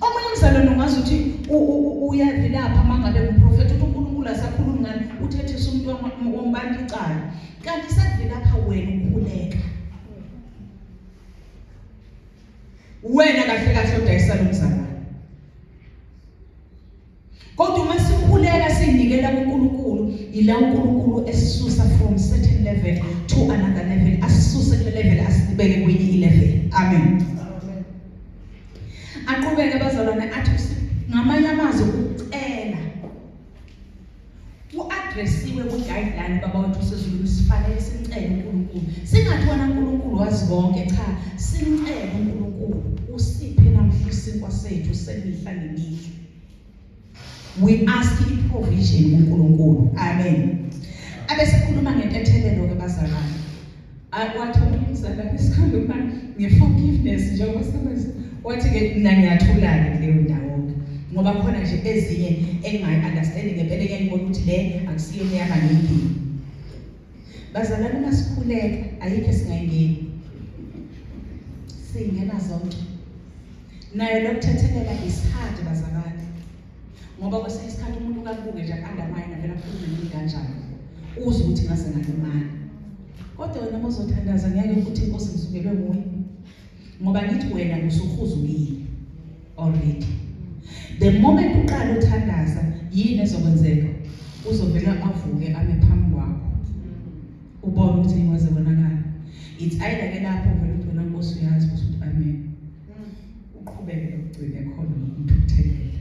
Omunye umzalwane ungazi ukuthi uyavilapha uma ngabe ngumprofethi uthi uNkulunkulu asakhulumi ngani uthethisa umuntu wombantu icala kanti sekuvilapha wena ukhuleka wena kahle kahle odayisa lo mzalwane Kodwa uma sikhuleka sinikela kuNkulunkulu, ila uNkulunkulu esisusa from certain level to another level, asisuse kule level asibeke kwenye ilevel. Amen. Aqhubeke abazalwane athi ngamanye amazwi ukucela ku-addressiwe kwi-guideline baba wethu osezulwini sifanele simcele uNkulunkulu singathi wena uNkulunkulu wazi konke cha simcele uNkulunkulu usiphe namhla isinkwa sethu semihla ngemihla we ask i-provision kuNkulunkulu amen abesekhuluma ngentethelelo ke bazalwane wathi omunye umzalwane sikhuluma nge-forgiveness njengoba sebenza wathi-ke mina ngiyathula-ke kuleyo ndawo-ke ngoba khona nje ezinye engingayi-understandi ngempela engiyayibona ukuthi le akusiyo eyama ngiyingeni bazalwane uma sikhuleka ayikho esingayingeni singena zonke nayo lokuthethelela is hard bazalwane ngoba kwesinye isikhathi umuntu ukakubuke nje aku-undermine avele akhulume nini kanjani uzwe ukuthi ngaze ngalimala kodwa wena uma uzothandaza ngeke ukuthi inkosi ngisukelwe nguye ngoba ngithi wena usuhuzukile already the moment uqala uthandaza yini ezokwenzeka uzovela avuke ame phambi kwakho ubone ukuthi ingoze konakala it's either ke lapho uvela uthi wena nkosi uyazi ukuthi amen uqhubeke nokugcina khona nokumthukuthelela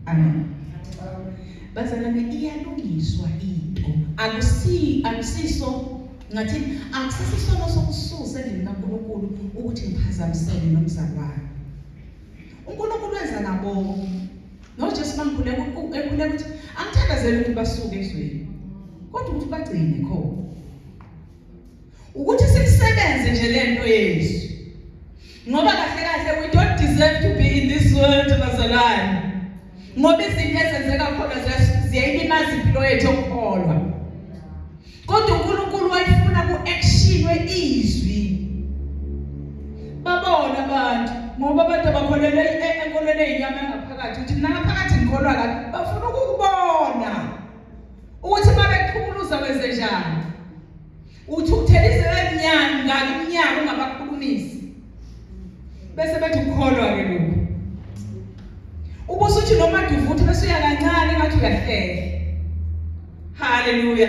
amen bazalwane iyalungiswa into akusi akusiso ngathi akusisisono sokususa endlini kaNkulunkulu ukuthi ngiphazamisele nomzalwane uNkulunkulu wenza nabo noJesu mangikhuleka ekhuleka ukuthi angithandazeli ukuthi basuke ezweni kodwa ukuthi bagcine khona ukuthi simsebenze nje lento yezwi ngoba kahle kahle we don't deserve to be in this world bazalwane ngoba izinto ezenzeka khona ziyayilimaza impilo yethu yokukholwa kodwa uNkulunkulu wayefuna ku-actionwe izwi babona abantu ngoba abantu abakholelwe enkolweni eyinyama yangaphakathi ukuthi mina ngaphakathi ngikholwa kahle bafuna ukukubona ukuthi uma bechukuluza wenze njani uthukuthelise eminyaka ngaki iminyaka ungabakhulumeli. ungakumise. Bese bethi ukukholwa ke lokhu. Ubusuthi noma duvuthe bese uya kancane ngathi uyahlehla. Haleluya.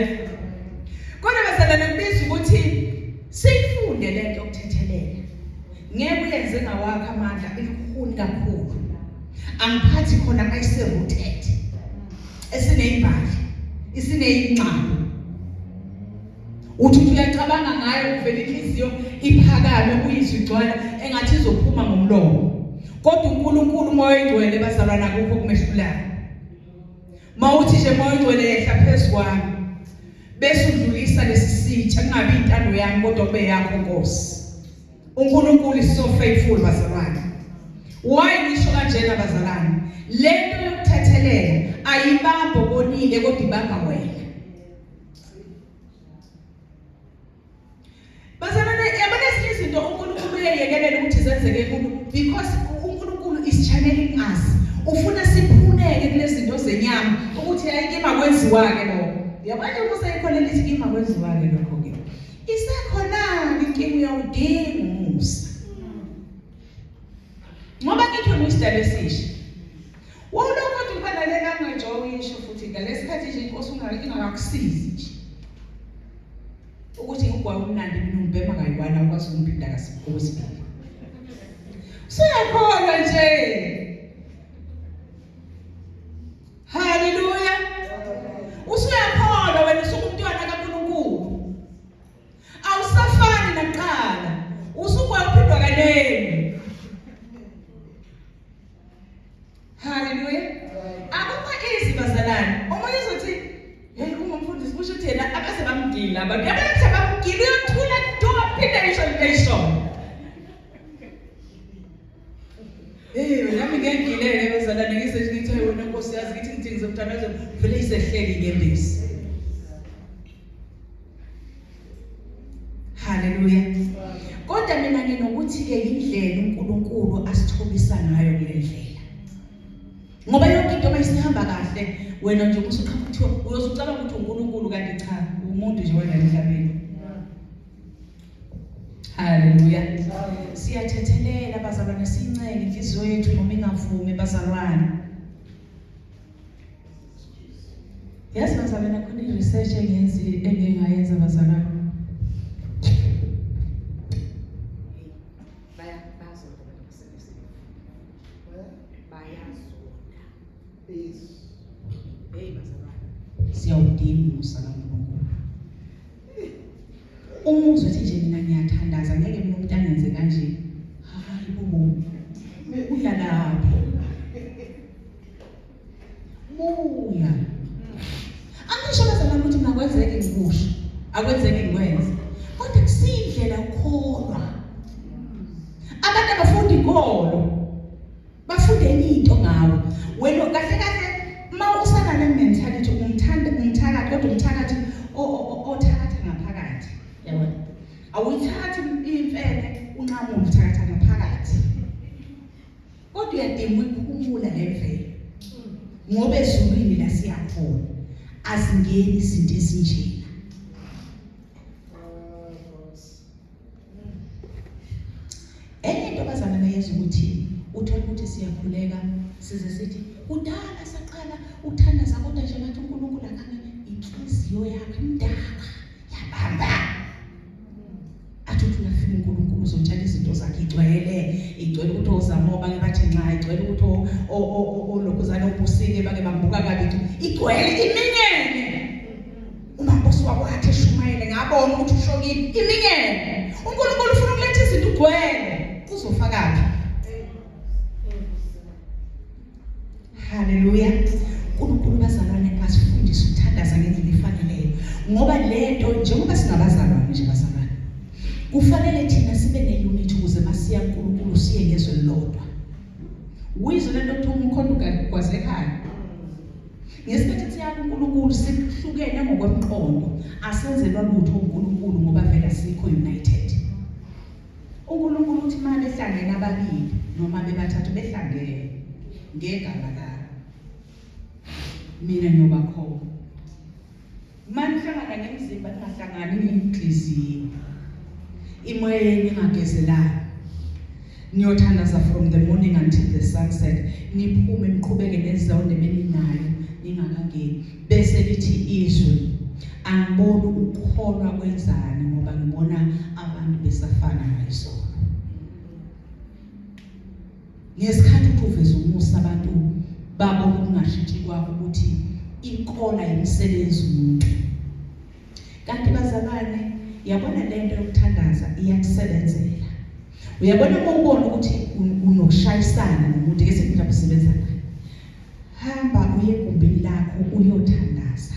Kodwa bazalwane kubiza ukuthi siyifunde lento yokuthethelela. Ngeke uyenze ngawakho amandla ilikhuni kakhulu. Angiphathi khona ayise rooted. Esineyimbali, isineyingxabo. Uthi uthi uyacabanga ngayo kuvela inhliziyo iphakame uyizwe igcwala engathi izophuma ngomlomo. Kodwa uNkulunkulu uMoya oyiNgcwele bazalwana akukho okumehlulayo. Mawuthi nje Moya oNgcwele yehla phezu kwami. Bese udlulisa lesi sitsha kungabi intando yami kodwa kube yakho Nkosi. uNkulunkulu is so faithful bazalwane. Why ngisho kanjena bazalwane? Lento yokuthethelela ayibambo konile kodwa ibamba wena. Bazalwane yabona ezinye izinto uNkulunkulu uyayekelela ukuthi zenzeke kumuntu because uNkulunkulu is channeling us. Ufuna siphuneke kulezi zinto zenyama ukuthi hayi kimi akwenziwa ke lokho. Yabona nje umusa ikhona lithi kimi akwenziwa ke lokho ke. Isekhona inkinga uyawudinga umusa. Ngoba ngithi wena uyisidalwa esisha. Wawulokhu kodwa uba nale language owuyisho futhi ngalesikhathi nje inkosi ingakakusizi nje. Ukuthi ugwayi umnandi mina ungibhema kayi-one awukwazi ukumphinda okwesibili. Usuyakholwa nje. Haleluya. Usuyakholwa wena usungumntwana kaNkulunkulu. Awusafani nakuqala. Usugwayi uphindwa kaningi. Haleluya. Akukho easy bazalwane. Omunye uzothi hey ungumfundisi kusho ukuthi yena abaze bamgila abantu. Yabona ukuthi abamgila uyothula do aphinde ngisho into ayishoyo. Hey nami ngeke ngilele bazalwane ngise ngithi hayi wena Nkosi yazi ngithi ngithi ngizomthandaza vele isehleli inyembezi. Haleluya. Kodwa mina nginokuthi ke indlela uNkulunkulu asithobisa ngayo kule ndlela. Ngoba yonke into mayisihamba kahle wena nje usuqhamuka kuthiwa uyozucabanga ukuthi uNkulunkulu kanti cha umuntu nje wena emhlabeni. Haleluya. Siyathethelela bazalwane sincenge inhliziyo yethu noma ingavumi bazalwane. Yazi bazalwane khona i-research engenzi engingayenza bazalwane. Baya bazonda abantu basebenzi. Bayazonda. Yes. Hey bazalwane. Siyawudinga umusa kaNkulunkulu. Uma uzothi nje mina ngiyathandaza ngeke mina umuntu angenze kanje. Hayi bo. Uya lapho. Buya. Angisho bazalwane ukuthi mina kwenzeke ngikusho. Akwenzeki ngikwenze. Kodwa kusindlela ukukholwa. Abantu abafundi inkolo. Bafunde enye into ngawe. Wena kahle kahle uma usanale mentality umthanda umthakathi kodwa umthakathi othakatha ngaphakathi. Yabona? Awuyithathi imfene unqamule uthakatha ngaphakathi. Kodwa uyadinga ukuphumula lemvelo. Ngoba ezulwini la siyakhona azingeni izinto ezinjena. Enye into abazalwane yenza ukuthi uthole ukuthi siyakhuleka size sithi kudala saqala ukuthandaza kodwa nje ngathi uNkulunkulu akange inhliziyo yakhe imdaka yabamba athi uthi uyafika uNkulunkulu uzotshala izinto zakhe igcwele igcwele ukuthi ozamo bake bathi nxa igcwele ukuthi olokhuzana obusike bake bambuka kabi igcwele iminyene uMambusi wakwakhe eshumayele ngabona ukuthi usho kimi iminyene uNkulunkulu ufuna ukuletha izinto ugcwele uzofakaphi Haleluya. uNkulunkulu bazalwane asifundise ukuthandaza ngendlela efaneleyo ngoba lento njengoba singabazalwane nje bazalwane kufanele thina sibe neunity ukuze masiya kuNkulunkulu siye ngezwe lilodwa. Uyizwe lento kuthiwa umkhonto ugwaze ekhaya. Ngesikhathi siya kuNkulunkulu sihlukene ngokwemqondo asenzelwa lutho uNkulunkulu ngoba vele asikho united. uNkulunkulu uthi uma behlangene ababili noma bebathathu behlangene ngegama lami mina ngiyoba khona. Uma nihlangana ngemizimba ningahlangani ngenhliziyo. Imoya yenu ingagezelani. Niyothandaza from the morning until the sunset, niphume niqhubeke nezonde beninayo ningakangeni. Bese lithi izwe, angiboni ukukholwa kwenzani ngoba ngibona abantu besafana nayizolo. Ngesikhathi uthi uveza umusa abantu babona ukungashintshi kwakho ukuthi ikona yimsebenzi umuntu. Kanti bazalwane, yabona lento yokuthandaza iyakusebenzela. Uyabona uma ubona ukuthi unokushayisana nomuntu ke sithi mhlawumbe usebenza naye. Hamba uye egumbini lakho uyothandaza.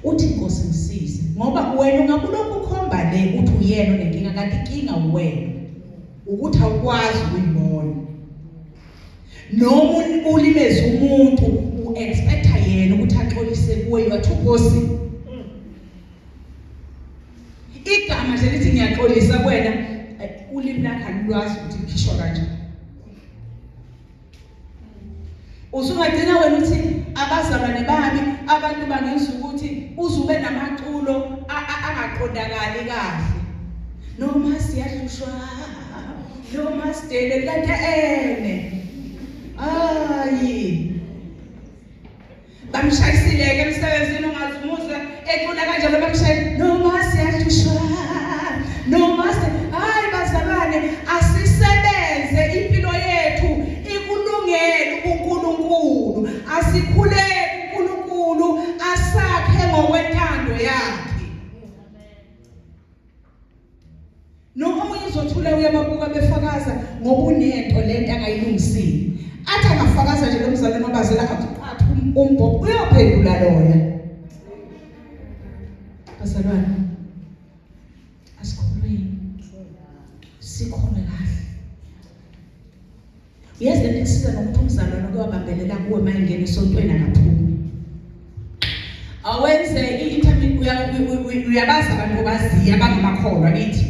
Uthi Nkosi ngisize ngoba wena ungabulokhu ukhomba le uthi uyena onenkinga kanti inkinga uwena. Ukuthi awukwazi ukuyibona. Noma ulimeze umuntu uexpecta yena ukuthi axolise kuwe, you are too bossy. Igama nje lithi ngiyaxolisa kuwena, ulimi lakho alulwazi ukuthi likhishwa kanjani. Usungagcina wena uthi abazalwane bami abantu bangenza ukuthi uzube namaculo angaqondakali kahle. Noma siyahlushwa noma sidele kanti ene. Ayi. Bamshayisile-ke emsebenzini ungazumuza ecula kanjalo bamshaye noma siyahlushwa noma hayi bazalwane asisebenze impilo yethu ikulungele uNkulunkulu asikhuleke uNkulunkulu asakhe ngokwentando yakhe. Noma omunye uzothula uyababuka befakaza ngoba unento lento angayilungisile. Athi angafakaza nje lo mzalwane obazela athi qathu umbhobho uyophendula loya. Bazalwane asikholweni. Sikholwe kahle. Uyazi lento ikusiza nokuthi umzalwane uke wabambelela kuwe uma engena esontweni akaphumi. Awenze i-interview uyabazi abantu obaziyo abangamakholwa kithi.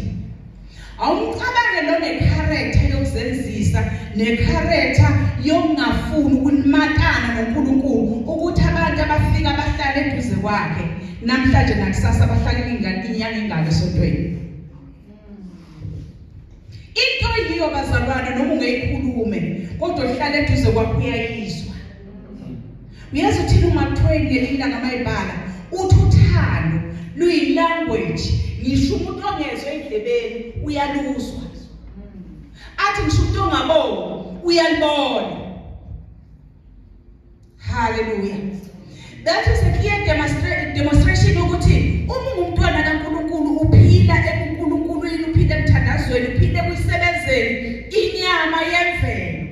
Awumcabange lo necharacter yokuzenzisa necharacter yokungafuni ukumatana noNkulunkulu ukuthi abantu abafika bahlale eduze kwakhe namhlanje nakusasa bahlale ingane inyanga ingane esontweni. Into yiyo bazalwane noma ungeyikhulume kodwa uhlale eduze kwakho uyayizwa. Uyazi uthini uMark Twain ngelinye ilanga mayibhala uthi uthando luyi-language ngisho umuntu ongezwa endlebeni uyaluzwa. Athi ngisho umuntu ongaboni uyalibona. Hallelujah. That is a clear demonstration ukuthi uma ungumntwana kaNkulunkulu uphila ebuNkulunkulwini, uphila emthandazweni, uphila ekuyisebenzeni inyama yemvelo.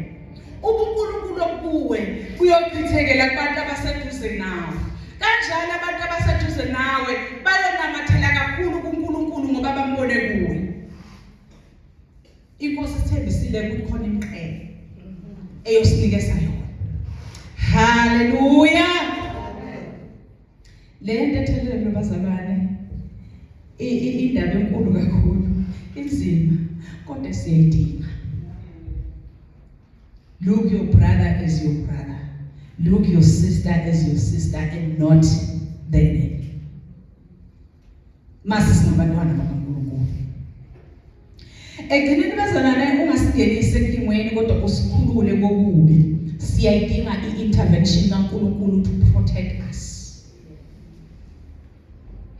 UbuNkulunkulu obukuwe buyochithekela kubantu abaseduze nawe. Kanjalo abantu abaseduze nawe bayonamathela kakhulu kuNkulunkulu ngoba bambone kuwe. Inkosi isithembisile ukuthi khona imiqhele eyosinikeza yona. Haleluya. Le ntethelelo bazalwane indaba enkulu kakhulu, inzima kodwa siyayidinga. Look your brother as your brother. Look your sister as your sister and not the enemy. Mase singabantwana bakaNkulunkulu. Ekugcineni bazalwane ungasingenisi enkingweni kodwa usikhulule kokubi. Siyayidinga i-intervention kaNkulunkulu to protect us.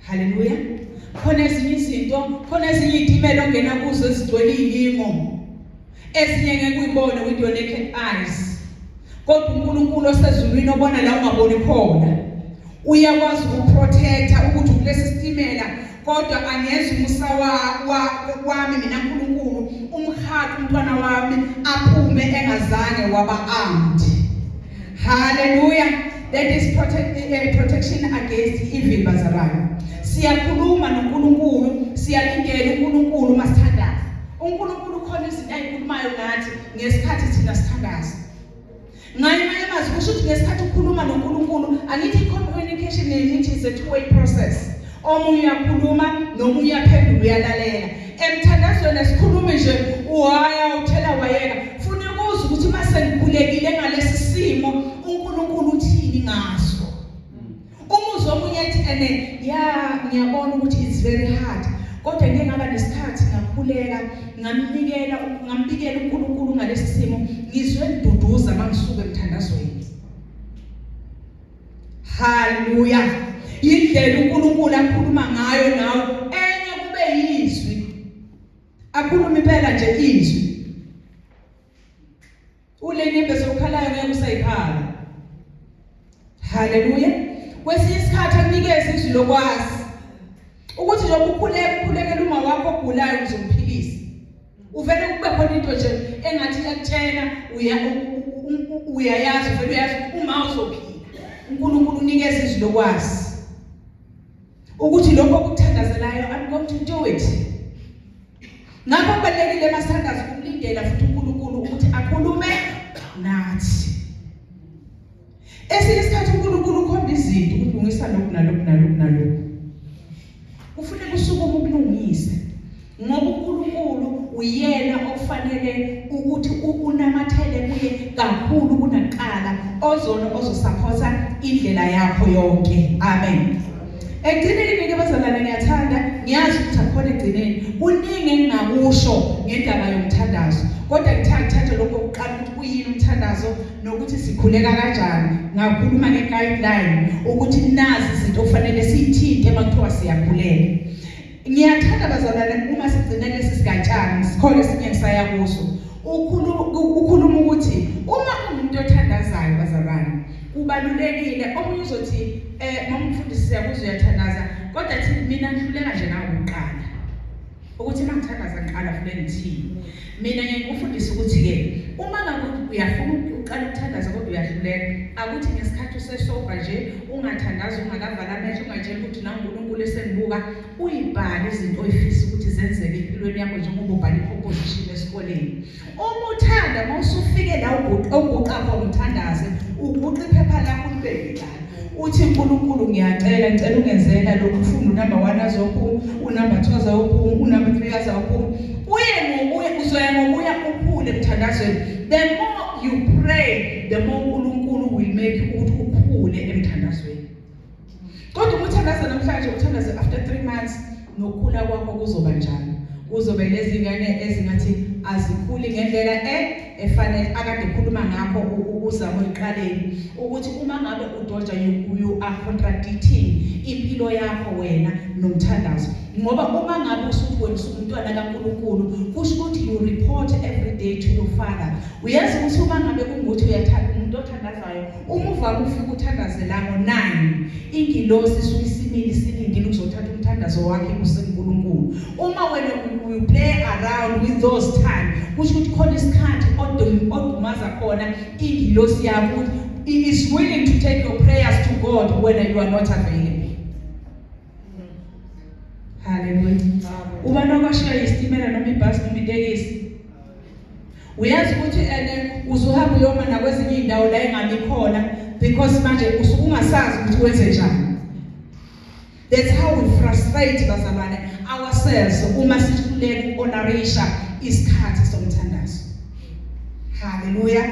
Haleluya. Khona ezinye izinto, khona ezinye izitimela ongena kuzo ezigcwele izinkingo. Ezinye ngeke uyibone with your naked eyes. Kodwa uNkulunkulu osezulwini obona la ungaboni khona uyakwazi ukuprotecta ukuthi kulesi sitimela kodwa angenza umusa wami mina uNkulunkulu umhaqi umntwana wami aphume engazange waba armed. Hallelujah. That is protection against evil bazalwane. Siyakhuluma noNkulunkulu, siyalindela uNkulunkulu masithandaza. uNkulunkulu ukhona izinto ayikhulumayo nathi ngesikhathi thina sithandaza. Ngaye amanye amazwi kusho ukuthi ngesikhathi ukhuluma noNkulunkulu, angithi i-communication ngithi is a two way process. Omunye uyakhuluma nomunye uyaphendula uyalalela. Emthandazweni esikhulumi nje uhaya uthela wayeka. Funa ukuzwa ukuthi uma sengikhulekile ngalesi simo uNkulunkulu uthini ngaso. Umuzwa omunye ethi ene ya ngiyabona ukuthi it's very hard kodwa ngeke ngaba nesikhathi ngakhuleka. ngikhuleka ngamnikela ngambikela uNkulunkulu ngalesi simo, ngizwe ngiduduza mangisuka emthandazweni. Haleluya! Indlela uNkulunkulu akhuluma ngayo nawe, enye kube yizwi, akhuluma impela nje izwi. Ulenyembezi okhalayo ngeke usayikhala. Haleluya! Kwesinye isikhathi akunikeze izwi lokwazi ukuthi njengoba ukhuleka ukhulekela uma wakho ogulayo, uzomphilisa. Uvele kube khona into nje engathi iyakutshela, uya uyayazi, uvele uyazi ukuthi uma uzophila. uNkulunkulu unikeza izwi lokwazi ukuthi lokho okuthandazelayo, I'm going to do it. Ngakho kubalulekile masithandaza ukumlindela futhi uNkulunkulu ukuthi akhulume nathi. Esinye isikhathi uNkulunkulu ukhomba izinto ukuthi lungisa lokhu nalokhu nalokhu nalokhu. Kufuneka usukume ukulungise, ngoba uNkulunkulu uyena okufanele ukuthi unamathele kuye kakhulu kunakuqala, ozona ozosupporta indlela yakho yonke. Amen. Ekugcineni ke bazalwane, ngiyathanda, ngiyazi ukuthi akukhona ekugcineni kuningi engingakusho ngendaba yomthandazo, kodwa ngithanda ngithathe lokho kuqala ukuthi kuyini umthandazo nokuthi sikhuleka kanjani. Ngakhuluma nge-guideline ukuthi nazi izinto okufanele siyithinte uma kuthiwa siyakhuleka. Ngiyathanda bazalwane, uma sigcina lesi sigatshana, sikhona esinye ngisaya kuso, ukhuluma ukuthi uma ungumuntu othandazayo bazalwane, kubalulekile. Omunye uzothi, mama umfundisi, siyakuzwa uyathandaza, kodwa thi mina ngihluleka nje nawe ukuqala ukuthi uma ngithandaza ngiqala vule ngithini. Mina ngikufundisa ukuthi-ke uma ngabe uyafuna uqala ukuthandaza kodwa uyahluleka, akuthi ngesikhathi usesoba nje ungathandazi, ungakavala amehlo, ungatsheli ukuthi naNkulunkulu esengibuka, uyibhale izinto oyifisa ukuthi zenzeke empilweni yakho njengoba ubhala i-composition esikoleni. Uma uthanda, uma usufike la uguqa, uguqa khona uthandaze, uguqa iphepha lakho ulibeke la, uthi, "Unkulunkulu, ngiyacela, ngicela ungenzela lokhu." Ufunda unumber 1 azophuma, unumber 2 azophuma, unumber 3 azophuma, uye ngokuya, uzoya ngokuya ukhule emthandazweni. The more you pray, the more uNkulunkulu will make ukuthi ukhule emthandazweni. Kodwa uma uthandaza namhlanje, uthandaze after 3 months, nokukhula kwakho kuzoba njalo, kuzobe lezi ngane ezingathi azikhuli ngendlela efanele. Akade ekhuluma ngakho uzamo eqaleni ukuthi uma ngabe udoja, you are contradicting impilo yakho wena nomthandazo, ngoba uma ngabe usuthi wena usumntwana kaNkuluNkulu, kusho ukuthi you report every day to your father. Uyazi ukuthi uma ngabe kungukuthi uyathanda, umuntu othandazayo, uma uvama ufika uthandaze la ngo-9, ingilosi isuke isimile isilindile ukuzothatha umthandazo wakhe kuseNkulunkulu. Uma wena you play around with those time, kusho ukuthi khona isikhathi odumaza khona ingilosi yakho ukuthi is willing to take your prayers to God when you are not available. Haleluya! Uba nokwashiya isitimela noma ibhasi noma itekisi, uyazi ukuthi ene uzuhamba uyoma nakwezinye iy'ndawo la engami khona, because manje usuke ungasazi ukuthi wenze njani. That's how we frustrate bazalwane ourselves uma sihluleka uku-honorisha isikhathi somthandazo. Haleluya!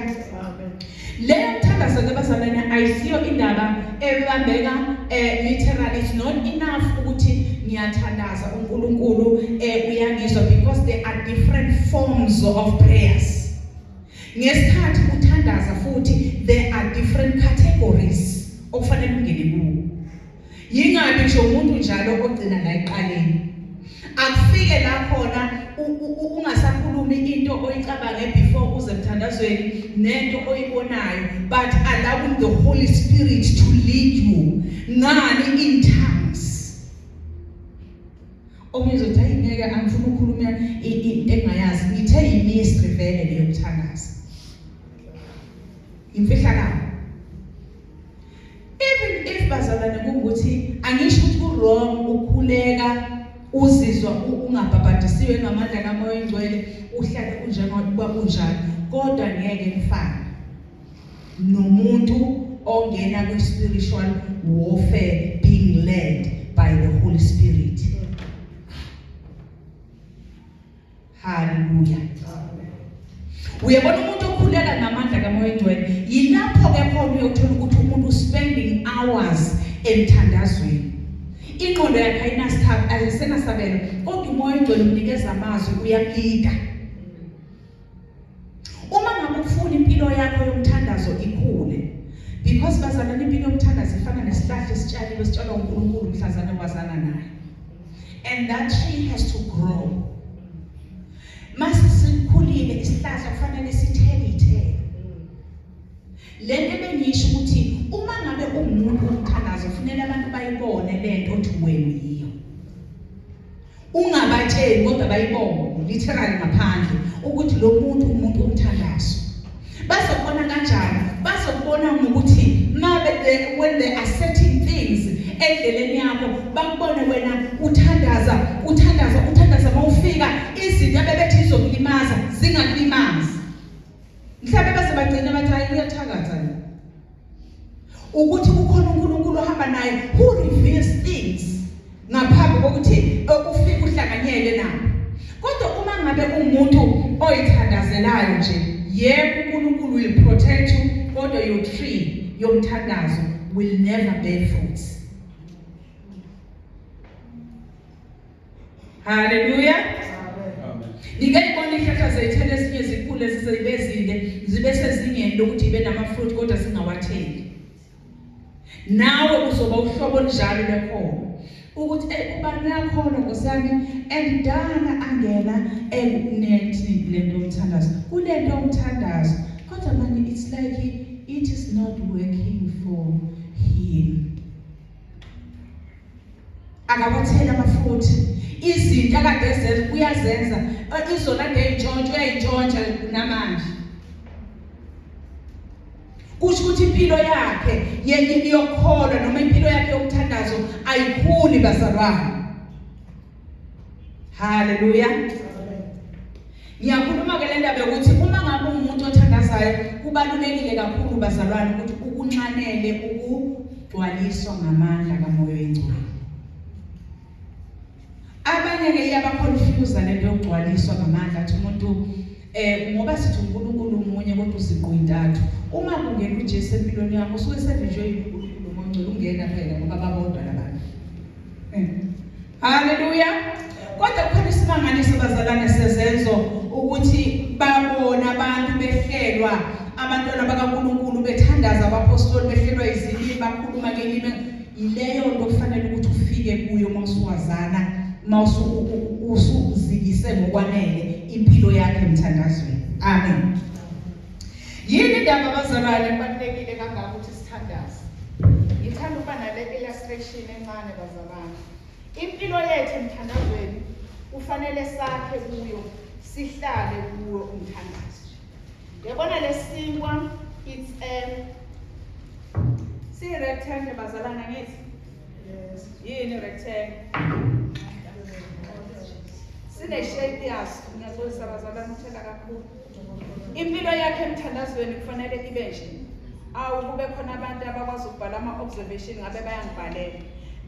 Leyo mthandazo ke bazalwane ayisiyo indaba ebambeka literally. It's not enough ukuthi ngiyathandaza, uNkulunkulu uyangizwa, because there are different forms of prayers. Ngesikhathi uthandaza futhi there are different categories okufanele ungene kuwo. Yingabi nje umuntu njalo ogcina la eqaleni, akufike la khona ungasakhulumi into oyicabange before uze emthandazweni nento oyibonayo, but allowing the Holy Spirit to lead you ngani, in tongues. Omunye uzothi, "Hayi ngeke, angifuni ukukhuluma into engayazi." Ngithe yi-mystery vele leyo kuthandaza, imfihlakalo. Even if bazalwane kungukuthi, angisho ukuthi ku-wrong ukukhuleka uzizwa ungabhabhadisiwe ngamandla kaMoya oNgcwele, uhlale unjengoba unjalo, kodwa ngeke kufane nomuntu ongena kwi-spiritual warfare being led by the Holy Spirit. Haleluya! Uyabona, umuntu okhuleka ngamandla kaMoya oNgcwele, yilapho ke khona uyothola ukuthi umuntu spending hours emthandazweni, ingqondo yakhe ayinasikhathi, ayisenasabelo, kodwa uMoya oNgcwele umnikeza amazwi, uyamlida. Uma ngabe ufuna impilo yakho yomthandazo ikhule, because bazalwane, impilo yomthandazo ifana nesihlahla esitshaliwe, sitshalwa uNkulunkulu mhlazane wazana naye, and that tree has to grow. Mase sikhulile isihlahla, kufanele sithele ithelo. Lento bengisho ukuthi uma ngabe ungumuntu womthandazo, kufanele abantu bayibone lento othi wena yiyo. Ungabatsheli, kodwa bayibone literally ngaphandle ukuthi lo muntu umuntu womthandazo. Bazokubona kanjani? Bazokubona ngokuthi mabe when they are setting things endleleni yakho, bakubone wena uthandaza, uthandaza, uthandaza. Mawufika, izinto abebethi izokulimaza zingakulimazi. Mhlawumbe base bagcina bathi, "Hayi, uyathakatha lo," ukuthi kukhona uNkulunkulu ohamba naye who reveals things ngaphambi kokuthi ufike uhlanganyele nabo. Kodwa uma ngabe umuntu oyithandazelayo nje, yebo, uNkulunkulu will protect you, kodwa your tree yomthandazo will never bear fruits. Haleluya! Nike ngibona ihlahla zeyithelo ezinye zikhule zize zinde, zibe sezingeni lokuthi ibe nama-fruit, kodwa singawatheli. Nawe uzoba uhlobo olunjalo lekholo ukuthi ubani uyakholwa, Nkosi yami, and dana angena ekunethi lento yomthandazo, kulento yomthandazo, kodwa manje it's like it is not working for him. Akawathela ama-fruit. Izinto akade ezenza uyazenza, izona ade eyintshontsha uyayintshontsha namanje. Kusho ukuthi impilo yakhe yenye iyokholwa noma impilo yakhe yomthandazo ayikhuli, bazalwane. Haleluya! Ngiyakhuluma ke le ndaba yokuthi uma ngabe umuntu othandazayo, kubalulekile kakhulu, bazalwane, ukuthi ukunxanele ukugcwaliswa ngamandla kaMoya oyiNgcwele. Abanye ke iyaba-confuse lento yokugcwaliswa ngamandla, athi umuntu ngoba sithi uNkulunkulu umunye kodwa uziqu intathu. Uma kungena uJesu empilweni yakho, usuke sevinjwe uNkulunkulu uMoya oNgcwele, ungena phela ngoba babodwa labantu. Haleluya! Kodwa kukhona isimangaliso, bazalwane, sezenzo ukuthi babona abantu behlelwa, abantwana bakaNkulunkulu bethandaza, abapostoli behlelwa izilimi, bakhuluma ngelimi. Yileyo nto kufanele ukuthi ufike kuyo mawusuwazana, mawusuzikise ngokwanele impilo yakhe emthandazweni. Amen. Yini indaba, bazalwane, kubalulekile kangaka ukuthi sithandaze? Ngithanda ukuba nale illustration encane, bazalwane. Impilo yethu emthandazweni kufanele sakhe kuyo, sihlale kuwo umthandazo. Yabona lesinkwa, it's a si rectangle, bazalwane, ngithi yini rectangle? Sine shape yaso. Ngiyaxolisa, bazalwane, uthela kakhulu. Impilo yakhe emthandazweni kufanele ibe nje. Awu, kube khona abantu abakwazi ukubhala ama-observation, ngabe bayangibhalela.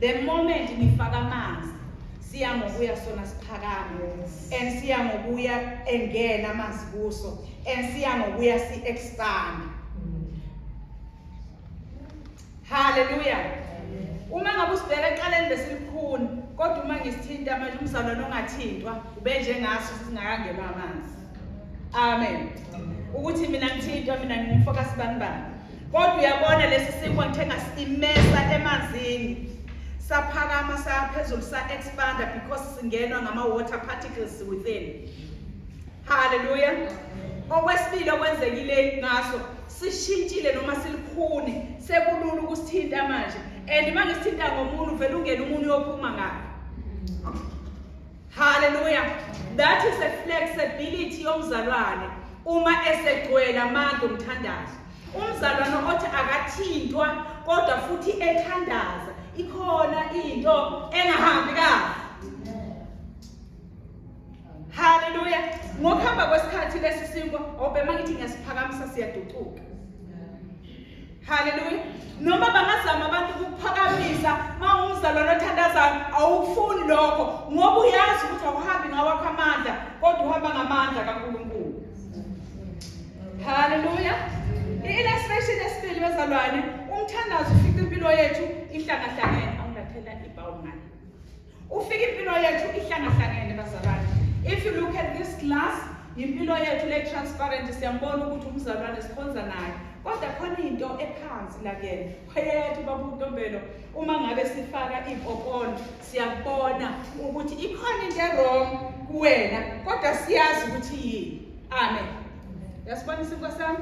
The moment ngifaka amanzi, siya ngokuya sona siphakame, and siya ngokuya engena amanzi kuso, and siya ngokuya si-expand. Haleluya! Uma ngabe usibheka eqaleni, besilikhuni, kodwa uma ngisithinta manje, umzalwane ongathintwa ube njengaso singakangenwa amanzi. Amen. Ukuthi mina ngithintwa, mina ngingumfoka sibanibani, kodwa uyabona lesi sinkwa ngithe ngasimesa emanzini, saphakama saya phezulu, sa-expanda because singenwa ngama-water particles within. Haleluya! Okwesibili okwenzekile ngaso, sishintshile noma silikhuni, sekulula ukusithinta manje, and uma ngisithinta ngomunwe, uvele ungene umunwe uyophuma ngalo. Haleluya! That is a flexibility yomzalwane uma esegcwele amandla omthandazo. Umzalwane othi akathintwa kodwa futhi ethandaza, ikhona into engahambi kahle. Haleluya! Ngokuhamba kwesikhathi lesi sinkwa obe mangithi ngiyasiphakamisa, siyaducuka. Haleluya! Noma bangazama abantu ukukuphakamisa, mawumzalwane othandazayo awukufuni lokho, ngoba uyazi ukuthi awuhambi ngawakho amandla, kodwa uhamba ngamandla kaNkulunkulu. Haleluya! I-illustration esibili, bazalwane, umthandazo ufica impilo yethu ihlangahlangene. Awungathela ibhawu ngale. Ufika impilo yethu ihlangahlangene. glass Yimpilo yethu le transparent siyambona ukuthi umzalwane sikhonza naye. Kodwa khona into ephansi la kuyena. Wayethi baba uNtombelo uma ngabe sifaka ipopolo siyakubona ukuthi ikhona into e-wrong kuwena kodwa siyazi ukuthi yini. Amen. Yasibona isinkwa sami?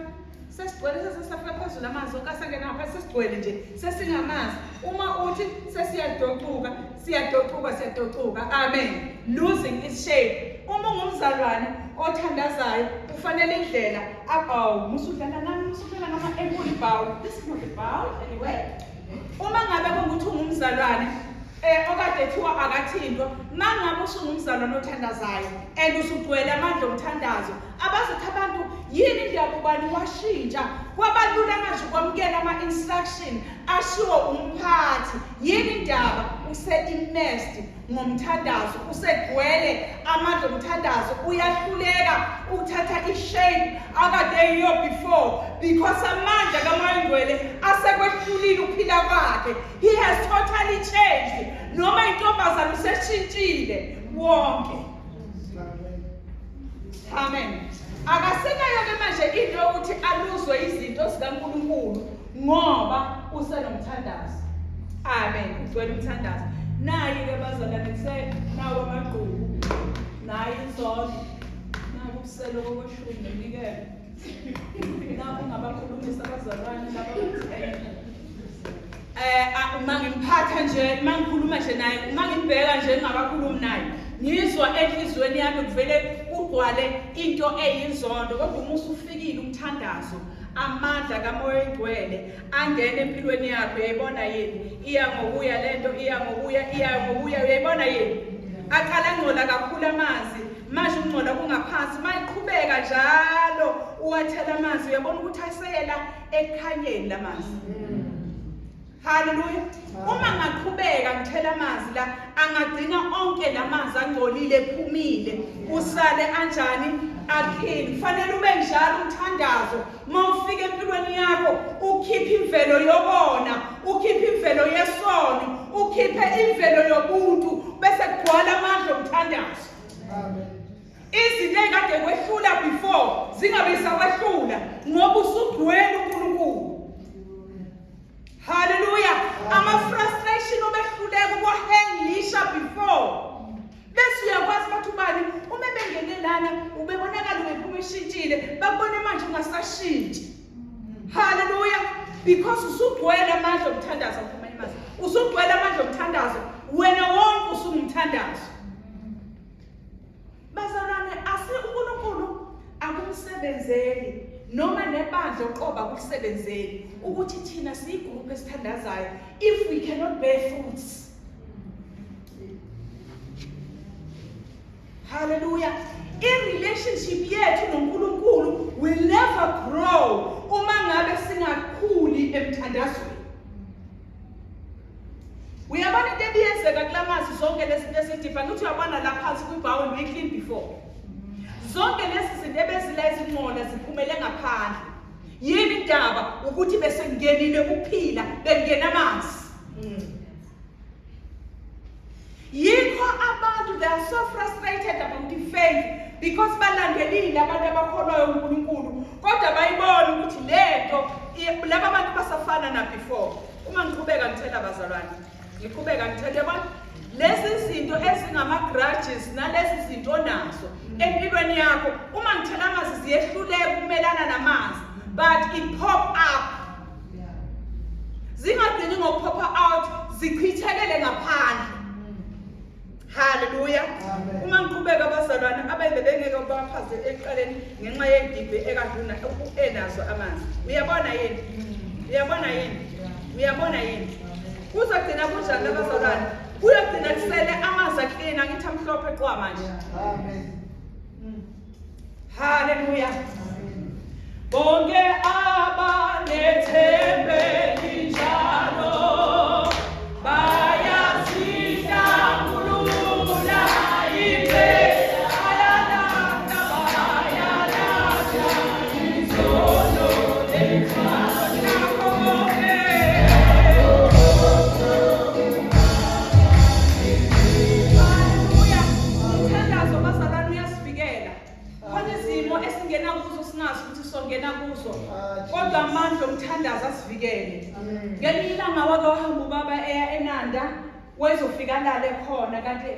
Sesigcwele sesesafika phezulu amanzi onke asangena ngaphansi sesigcwele nje sesingamanzi. Uma uthi sesiyadocuka, siyadocuka, siyadocuka. Amen. Losing its shape. Uma ungumzalwane othandazayo ufanele indlela abawu musudlala nami musudlala ngama enkulu bowl. This is not a bowl anyway. Uma ngabe kungukuthi ungumzalwane eh okade ethiwa akathintwa mangabe usungumzalwane othandazayo and usugcwele amandla omthandazo abazothi abantu yini indaba ubani washintsha kwabalula manje ukwamukela ama-instruction ashiwo umphathi yini indaba use-immersed ngomthandazo usegcwele amandla omthandazo uyahluleka ukuthatha ishape akade eyiyo before because amandla kamoya ongcwele asekwehlulile ukuphila kwakhe he has totally changed noma intombazane useshintshile wonke amen akasenayo-ke manje into yokuthi aluzwe izinto zikaNkulunkulu ngoba usenomthandazo amen ugcwele umthandazo nayi-ke bazalwane kuse nawo amagqubu nayi inzondo naku ubuselo kokweshumi neminikelo naku ungabakhulumisa abazalwane laba eh uma ngimphatha nje uma ngikhuluma nje naye uma ngimbheka nje ngingakakhulumi naye ngizwa enhliziyweni yami kuvele kugcwale into eyinzondo kodwa uma usufikile umthandazo amandla kamoya oyingcwele angena empilweni yakho uyayibona yini iya ngokuya lento iya ngokuya iya ngokuya uyayibona yini aqala ngcola kakhulu amanzi manje ukungcola kungaphansi mayiqhubeka njalo uwathela amanzi uyabona ukuthi aseyela ekukhanyeni lamanzi Haleluya. Uma ngaqhubeka ngithela amanzi la angagcina onke lamanzi angcolile ephumile usale anjani aclean. Kufanele ube njalo umthandazo uma ufika empilweni yakho ukhiphe imvelo yokona, ukhiphe imvelo yesono, ukhiphe imvelo yobuntu bese kugcwala amandla omthandazo. Amen. Izinto ey'kade kwehlula before zingabe sakwehlula ngoba usugcwele uNkulunkulu. Hallelujah. Ama-frustration obehluleka ukuwahandlisha before. Bese uyakwazi bathi ubani uma bengene lana ubebonakala ubephuma eshintshile bakubone manje ungasashintshi. Hallelujah. Because usugcwele amandla omthandazo aphuma imazwi. Usugcwele amandla omthandazo wena wonke usungumthandazo. Bazalwane ase uNkulunkulu akumsebenzeli noma nebandla uqoba akulisebenzeli ukuthi thina siyigroup esithandazayo if we cannot bear fruits. Hallelujah. I-relationship yethu noNkulunkulu will never grow uma ngabe singakhuli emthandazweni. Uyabona into ebiyenzeka kula mazwi zonke lezi zinto esidipha ngithi uyabona la phansi kwibhawuli we clean before. Zonke lezi zinto ebezila ezingcola ziphumele ngaphandle. Yini indaba ukuthi bese ngenile ukuphila bengena amanzi. Yikho abantu they are so frustrated about faith because balandelile abantu abakholwayo uNkulunkulu kodwa bayibona ukuthi lento laba bantu basafana na before. Uma ngiqhubeka ngithela bazalwane, ngiqhubeka ngithela yabona lezi zinto ezingama-grudges nalezi zinto onazo empilweni yakho uma ngithela amanzi ziyehluleka ukumelana namanzi but it pop up zingagcini ngokuphopha out zichithekele ngaphandle Haleluya. Uma ngiqhubeka abazalwane abaye bebengeke baphaze ekuqaleni ngenxa yedibhe ekaduna enazo amanzi. Uyabona yini? Uyabona yini? Uyabona yini? Kuzogcina kunjani abazalwane? Kuyogcina kusele amanzi aklina angithi amhlophe qwa manje. Amen. Haleluya. Bonke abanethembe linjalo bayazihlambulula impela bayalanda bayalanda izono nakho konke. Haleluya. Umthandazo bazalwane uyasivikela. esingena kuzo singazi ukuthi songena kuzo, kodwa amandla omthandazo asivikele. Ngelinye ilanga wake wahamba ubaba eya eNanda, wayezofika alale khona, kanti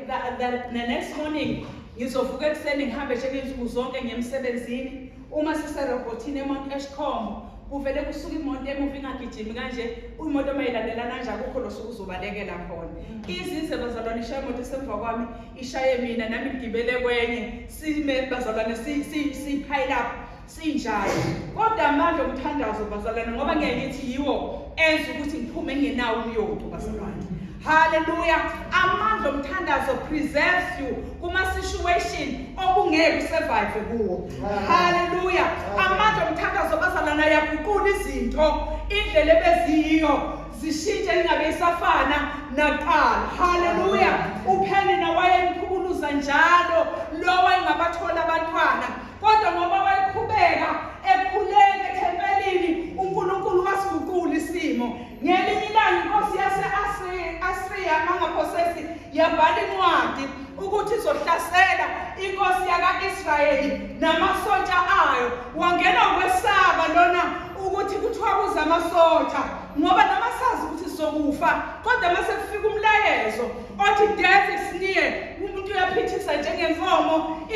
the next morning ngizovuka ekuseni ngihambe njengezinsuku zonke ngiye emsebenzini. Uma siserobhothini eMount Edgecombe, kuvele kusuka imoto emuva ingagijimi kanje, imoto uma ilandelana nje akukho losuku uzobalekela khona. Izize bazalwane ishaye imoto esemva kwami, ishaye mina, nami ngigibele kwenye, sime bazalwane si-pile up sinjalo. Kodwa amandla omthandazo bazalwane, ngoba ngeke ngithi yiwo enza ukuthi ngiphume ngingenawo umyonto bazalwane. Haleluya! Amandla omthandazo preserves you kuma situation obungeke usurvive kuwo. Haleluya! Amandla omthandazo bazalwane ayaguqula izinto, indlela ebeziyiyo zishintshe ingabe isafana naqala. Haleluya! UPenina wayemphukuluza njalo lo wayengabathola abantwana, kodwa ngoba wayeqhubeka ekhuleka ethempelini, uNkulunkulu wasiguqula isimo. Ngelinye ilanga inkosi yase-Asiriya mangaphosesi yabhala incwadi ukuthi izohlasela inkosi yaka-Israyeli namasotsha ayo. Wangena ukwesaba lona ukuthi kuthiwa kuza amasotsha, ngoba noma sazi ukuthi sizokufa, kodwa uma sekufika umlayezo othi death is near, umuntu uyaphithisa njengenkomo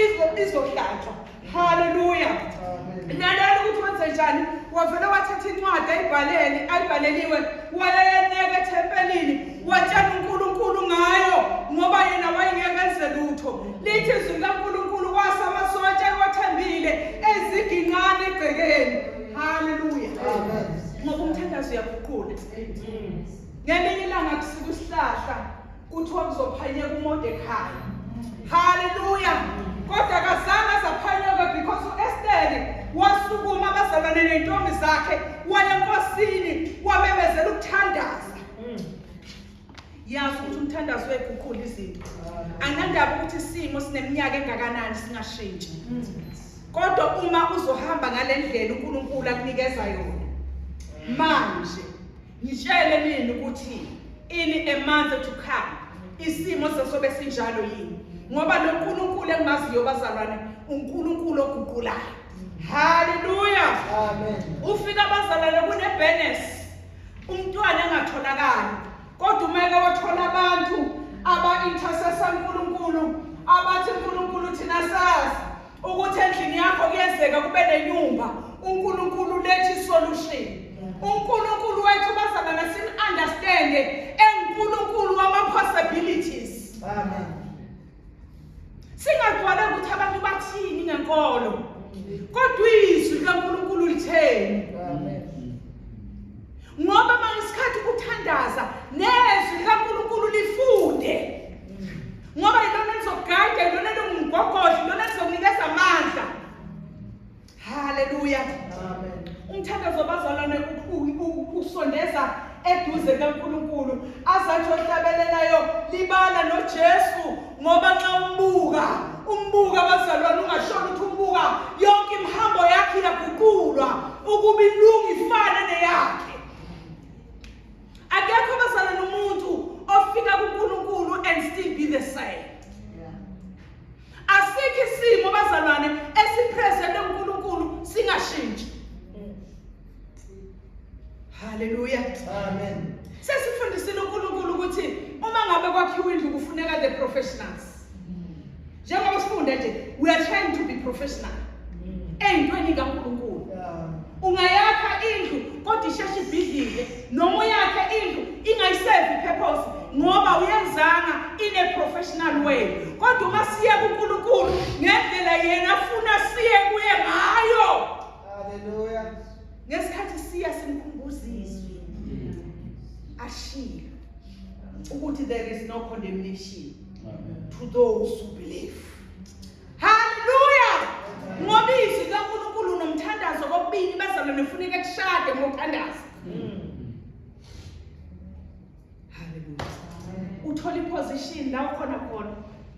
izohlatshwa. Haleluya! Lalela ukuthi wenze njani. Wavele wathatha incwadi ayibhalele ayibhaleliwe, wayeyeneka ethempelini, watshela uNkulunkulu ngayo, ngoba yena wayengeke enze lutho. Lithi izwi likaNkulunkulu kwasa amasotsha ewathembile eziginqane egcekeni. Haleluya! Ngoba umthandazo uyaguqula. Ngelinye ilanga kusuka isihlahla kuthiwa kuzophanyeka uMordecai. Haleluya! Kodwa akazange azaphanyeka because uEsteri wasukuma abazalwane nentombi zakhe, waya enkosini, wamemezela ukuthandaza. Yazi ukuthi umthandazo uyaguqula izinto. Anginandaba ukuthi isimo sineminyaka engakanani singashintshi, kodwa uma uzohamba ngale ndlela uNkulunkulu akunikeza yona manje, ngitshele mina ukuthi in a month to come isimo sesobe sinjalo yini, ngoba lo nkulunkulu engimaziyo bazalwane uNkulunkulu oguqulayo. Haleluya, amen. Ufika abazalwane kunebenes, umntwana engatholakali, kodwa uma eke wathola abantu aba-intercessor uNkulunkulu, abathi uNkulunkulu thina sazi ukuthi endlini yakho kuyenzeka kube nenyumba, uNkulunkulu uletha isolution. uNkulunkulu wethu bazalwane sim-understande enguNkulunkulu wama-possibilities. Amen. Singagcwale ukuthi abantu bathini ngenkolo, kodwa izwi likaNkulunkulu litheni. Amen. Ngoba mangisikhathi ukuthandaza nezwi likaNkulunkulu lifunde, ngoba yilona elizokugayida, yilona elingumgogodla, yilona elizokunikeza amandla. Haleluya. Amen. Umthandazo bazalwane usondeza eduze kaNkulunkulu. Azathi ohlabelelayo libala noJesu, ngoba nxa umbuka bazalwane ungashona ukuthi umbuka, yonke imihambo yakhe iyaguqulwa ukuba ilunge ifane neyakhe. Akekho bazalwane umuntu ofika kuNkulunkulu and still be the same. Asikho isimo bazalwane esipresent kuNkulunkulu singashintshi. Haleluya. Amen. Sesifundisile uNkulunkulu ukuthi uma ngabe kwakhiwa indlu kufuneka the professionals. Njengoba sifunda nje, we are trying to be professional eyintweni kaNkulunkulu. Ungayakha indlu kodwa isheshe ibhidlike, noma uyakhe indlu ingayiserve ipurpose ngoba uyenzanga in a professional way. Kodwa uma siya kuNkulunkulu ngendlela yena afuna siye kuye ngayo, Hallelujah. ngesikhathi siya simkhumbuza izwi ashilo ukuthi there is no condemnation to those who believe. Haleluya! Ngoba izwi likaNkulunkulu nomthandazo kokubili bazalwane kufuneka kushade ngokuthandaza. Haleluya. Uthola iposition la ukhona khona,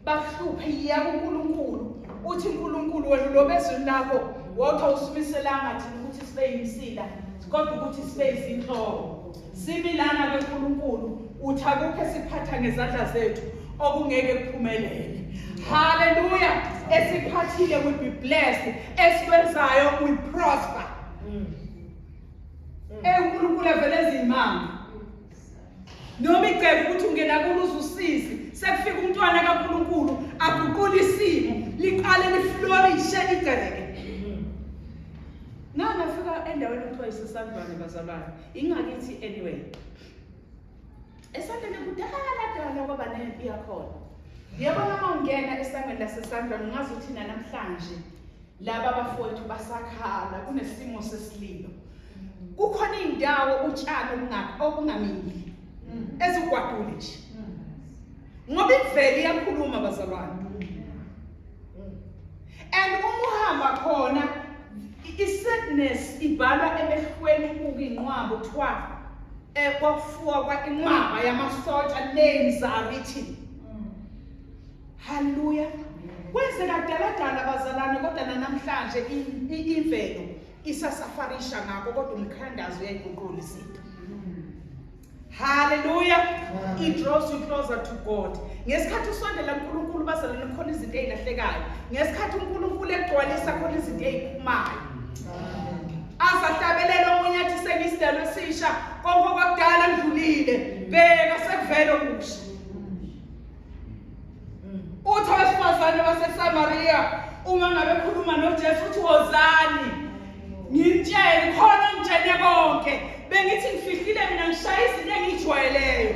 bakuhluphe, yiya kuNkulunkulu, uthi uNkulunkulu wena lobe ezwini lakho wawuthi awusumiselanga thina ukuthi sibe yimisila, kodwa ukuthi sibe izinhloko. Similana keNkulunkulu, uthi akukho esiphatha ngezandla zethu okungeke kuphumelele. Haleluya. Esiphathile will be blessed, esikwenzayo will prosper. ENkulunkulu evele ezimanga. Noma igceke ukuthi ungena kulo uzusizi, sekufika umntwana kaNkulunkulu aguqula isimo, liqale liflourishe igceke. Ngangafika endaweni okuthiwa isesandlwane bazalwane, ingakithi anyway. Esandlwane kudala dala kwaba nempi yakhona. Uyabona uma ungena esangweni lasesandlwane ungazi ukuthi namhlanje laba bafowethu basakhala kunesimo sesililo. Kukhona indawo utshani obungamili ezigwadule nje. Ngoba imvelo iyakhuluma bazalwane. And uma uhamba khona i-sadness ibhalwa emehlweni ubuka inqwaba kuthiwa kwakufuwa kwa inqwaba yamasotsha names are written. Hallelujah. Kwenzeka kudala dala bazalwane kodwa namhlanje imvelo isasafarisha ngakho kodwa umkhandazo uyayiguqula izinto. Hallelujah. It draws you closer to God. Ngesikhathi usondela kuNkulunkulu bazalwane khona izinto ezilahlekayo. Ngesikhathi uNkulunkulu egcwalisa khona izinto eziphumayo. Azahlabelela omunye athi sengisidalwe esisha konke okwakudala kudlulile. Bheka sekuvele okusha. Uthi owesifazane waseSamariya uma ngabe ekhuluma noJesu uthi wozani ngimtshele khona ngitshene konke bengithi ngifihlile mina ngishaya izinto engijwayeleyo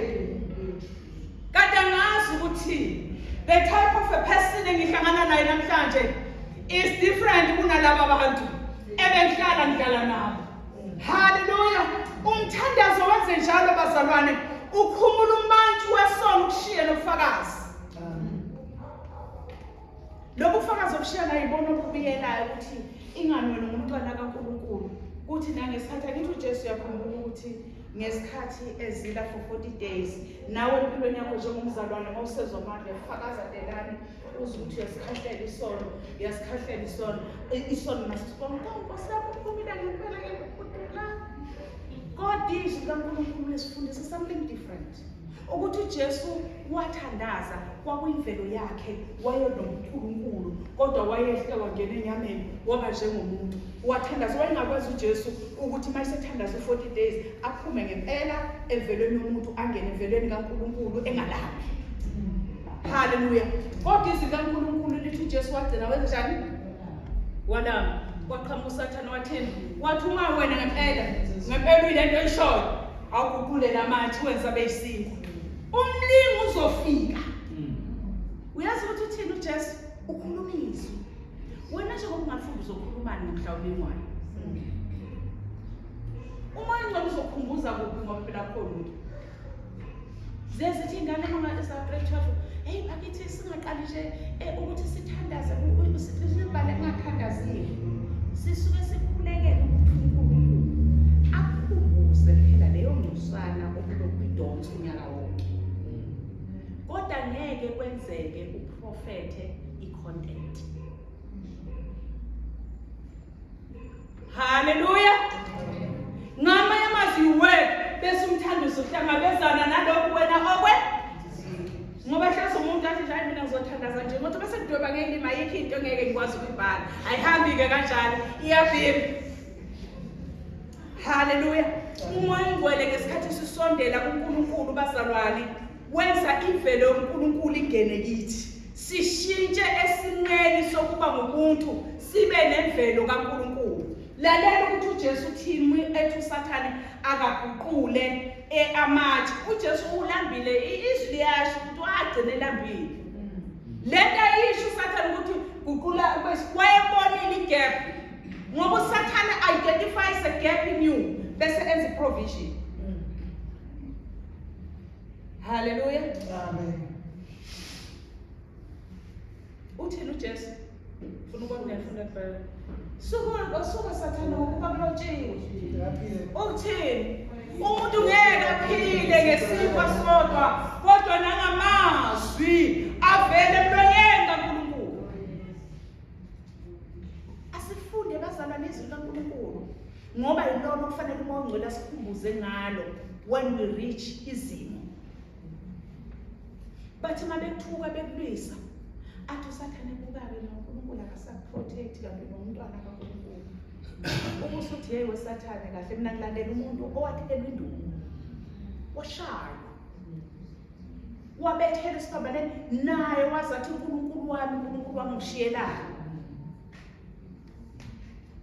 kade angazi ukuthi the type of a person engihlangana naye namhlanje is different kunalaba bantu ebengihlala ngidlala nabo. Haleluya! Umthandazo wenze njalo bazalwane, ukhumula umantshi wesono ukushiye nobufakazi. Lobu bufakazi obushiya nayo ibona obubuyelayo ukuthi ingani wena ungumntwana kaNkulunkulu. Kuthi nangesikhathi angithi uJesu uyakhumbula ukuthi ngesikhathi ezila for 40 days nawe empilweni yakho njengomzalwane mawusezwa amandla fakaza delani uze ukuthi uyasikhahlela isono uyasikhahlela isono isono naso sibonga oh nkosi yami uphumile ngempela ngempela kodwa izwi likaNkulunkulu lisifundisa something different ukuthi uJesu wathandaza kwakuyimvelo yakhe wayenoNkulunkulu kodwa wayehle wangena enyameni waba njengomuntu wathandaza wayengakwazi uJesu ukuthi uma esethandaza u-40 days aphume ngempela emvelweni yomuntu angene emvelweni kaNkulunkulu engalaphi Haleluya. Kodwa izwi likaNkulunkulu lithi uJesu wagcina wenza njani? Walamba. Kwaqhamuka uSathane wathini? Wathi uma wena ngempela, ngempela uyilento oyishoyo, awuguqule lamatshe wenza beyisinkwa. Umlingi uzofika. Uyazi ukuthi uthini uJesu? Ukhuluma izwi. Wena nje ngoba ungafundi uzokhulumani ngomhla ulingwayo. Umoya ongcwele uzokukhumbuza kuphi ngoba phela akukho lutho. Ziye zithi ingane mama esa-grade 12 hey bakithi singaqali nje ukuthi sithandaze sibhale kungathandaziwe sisuke sikhulekele ukuthi uNkulunkulu akukhumbuze phela leyo ngcosana obulokhu idonsa unyaka wonke kodwa ngeke kwenzeke uprofethe i-content. Haleluya. Ngamanye amazwi work bese umthandazo uhlangabezana nalokhu wena okwe ngoba hleze umuntu athi nje hayi mina ngizothandaza nje ngothi bese kudweba ngelimi ayikho into engeke ngikwazi ukuyibhala ayihambi-ke kanjalo iyavimba. Haleluya. Umoya ongcwele ngesikhathi sisondela kuNkulunkulu bazalwane wenza imvelo yoNkulunkulu ingene kithi. Sishintshe esimeni sokuba ngumuntu sibe nemvelo kaNkulunkulu. Lalela ukuthi uJesu uthini ethi uSathane akaguqule amatshe. UJesu ulambile, izwi liyasho ukuthi wagcina elambile. Lento ayisho uSathane ukuthi guqula wayebonile igap ngoba uSathane identifies a gap in you bese enza provision. Haleluya. Amen. Uthini uJesu? Funa ukubona ngifuna kubhala. Suka suka Sathane ngokuba kulotshiwe. Uthini? Umuntu ngeke aphile ngesinkwa sodwa kodwa nangamazwi avele emlonyeni kaNkulunkulu. Asifunde bazalwane izwi likaNkulunkulu ngoba yilona okufanele uMoya oNgcwele asikhumbuze ngalo when we reach izimo. Bathi uma bekuthuka bekulwisa athi uSathane buka-ke lokho. Akasakuprotect kanti nomntwana kaNkulunkulu. Uma usuthi hey wesathane kahle mina ngilandela umuntu owathelwa induku. Washaywa. Wabethelwa esiphambanweni naye wazathi uNkulunkulu wami uNkulunkulu wami ngishiyelani.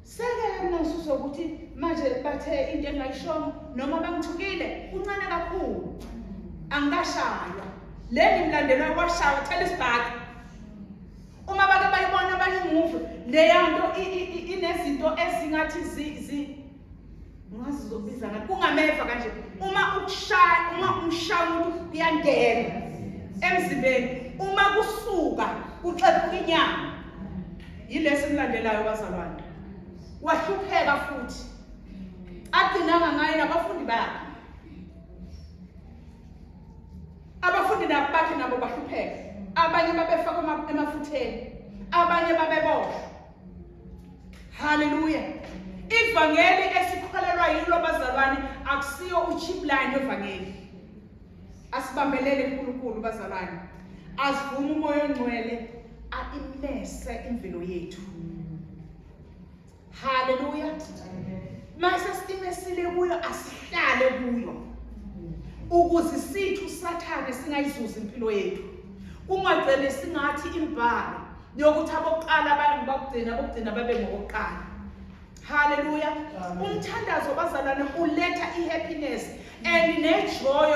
Seke mina ngisuswa ukuthi manje bathe into engayishongo noma bangithukile kuncane kakhulu. Angikashaywa. Le ngimlandela washaywa thela isibhakhe. Uma bake bayibona abanye umuvi leya nto inezinto ezingathi zi ngazi zokubiza ngani kungameva kanje uma ukushaya uma umshaya umuntu kuyangena emzimbeni uma kusuka kuxephuka inyama yilesi emlandelayo bazalwane wahlupheka futhi agcinanga ngaye nabafundi bakhe abafundi bakhe nabo bahlupheka abanye babefakwa emafutheni abanye babeboshwa Haleluya. Ivangeli esikholelwa yilo bazalwane akusiyo ucheap line wevangeli. Asibambelele kuNkulunkulu bazalwane. Asivume umoya ongcwele aimese imvelo yethu. Haleluya. Mase simesile kuyo asihlale kuyo. Ukuze sithu uSathane singayizuzi impilo yethu. Kungagcine singathi imbhalo yokuthi abokuqala bayangibakugcina abokugcina babe ngokokuqala haleluya umthandazo bazalwane uletha i-happiness and nejoy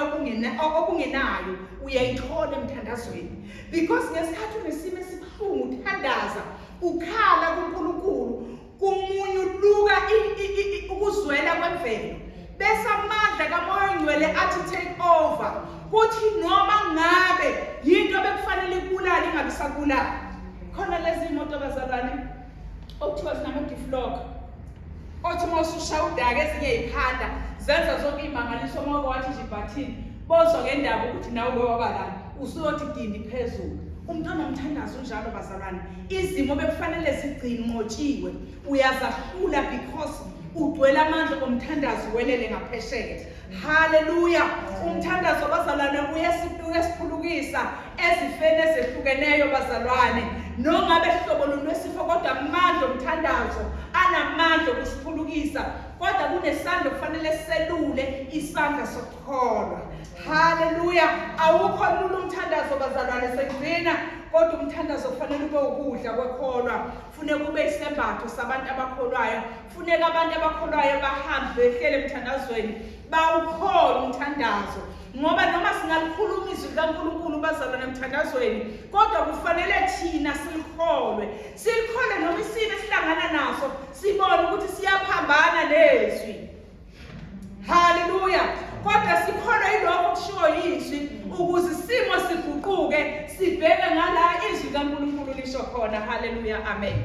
okungenayo uyayithola emthandazweni because ngesikhathi unesimo esibuhlungu uthandaza ukhala kuNkulunkulu kumunyuluka ukuzwela kwemvelo bese amandla kamoya ongcwele athi take over kuthi noma ngabe yinto bekufanele ikubulale ingabe isakubulala khona lezi imoto bazalwane okuthiwa zinama-deflog othi uma usushaya udaka ezinye yikhanda zenza zonke iy'mangaliso uma uke wathi nje ibhathini bozwa ngendaba ukuthi nawe uke waba lana usuyothi dindi phezulu umuntu onomthandazo unjalo bazalwane izimo bekufanele zigcinqotshiwe uyazahlula because ugcwele amandla omthandazo welele ngaphesheya haleluya umthandazo bazalwane uyasiphulukisa ezifeni ezehlukeneyo bazalwane nongabe hlobo luni lwesifo kodwa amandla omthandazo anamandla okusiphulukisa kodwa kunesandla okufanele selule isandla sokukholwa haleluya awukho lula umthandazo bazalwane sekugcina kodwa umthandazo kufanele ube ukudla kwekholwa funeka ube isembatho sabantu abakholwayo funeka abantu abakholwayo bahambe behlele emthandazweni bawukholwa umthandazo ngoba noma singalikhuluma izwi likaNkulunkulu bazalwane emthandazweni kodwa kufanele thina silikholwe silikholwe noma isimo esihlangana naso sibone ukuthi siyaphambana nezwi Haleluya. Kodwa sikholwa yilokho okushiwo yizwi ukuze isimo siguquke sibheke ngala izwi kaNkulunkulu lisho khona. Haleluya. Amen.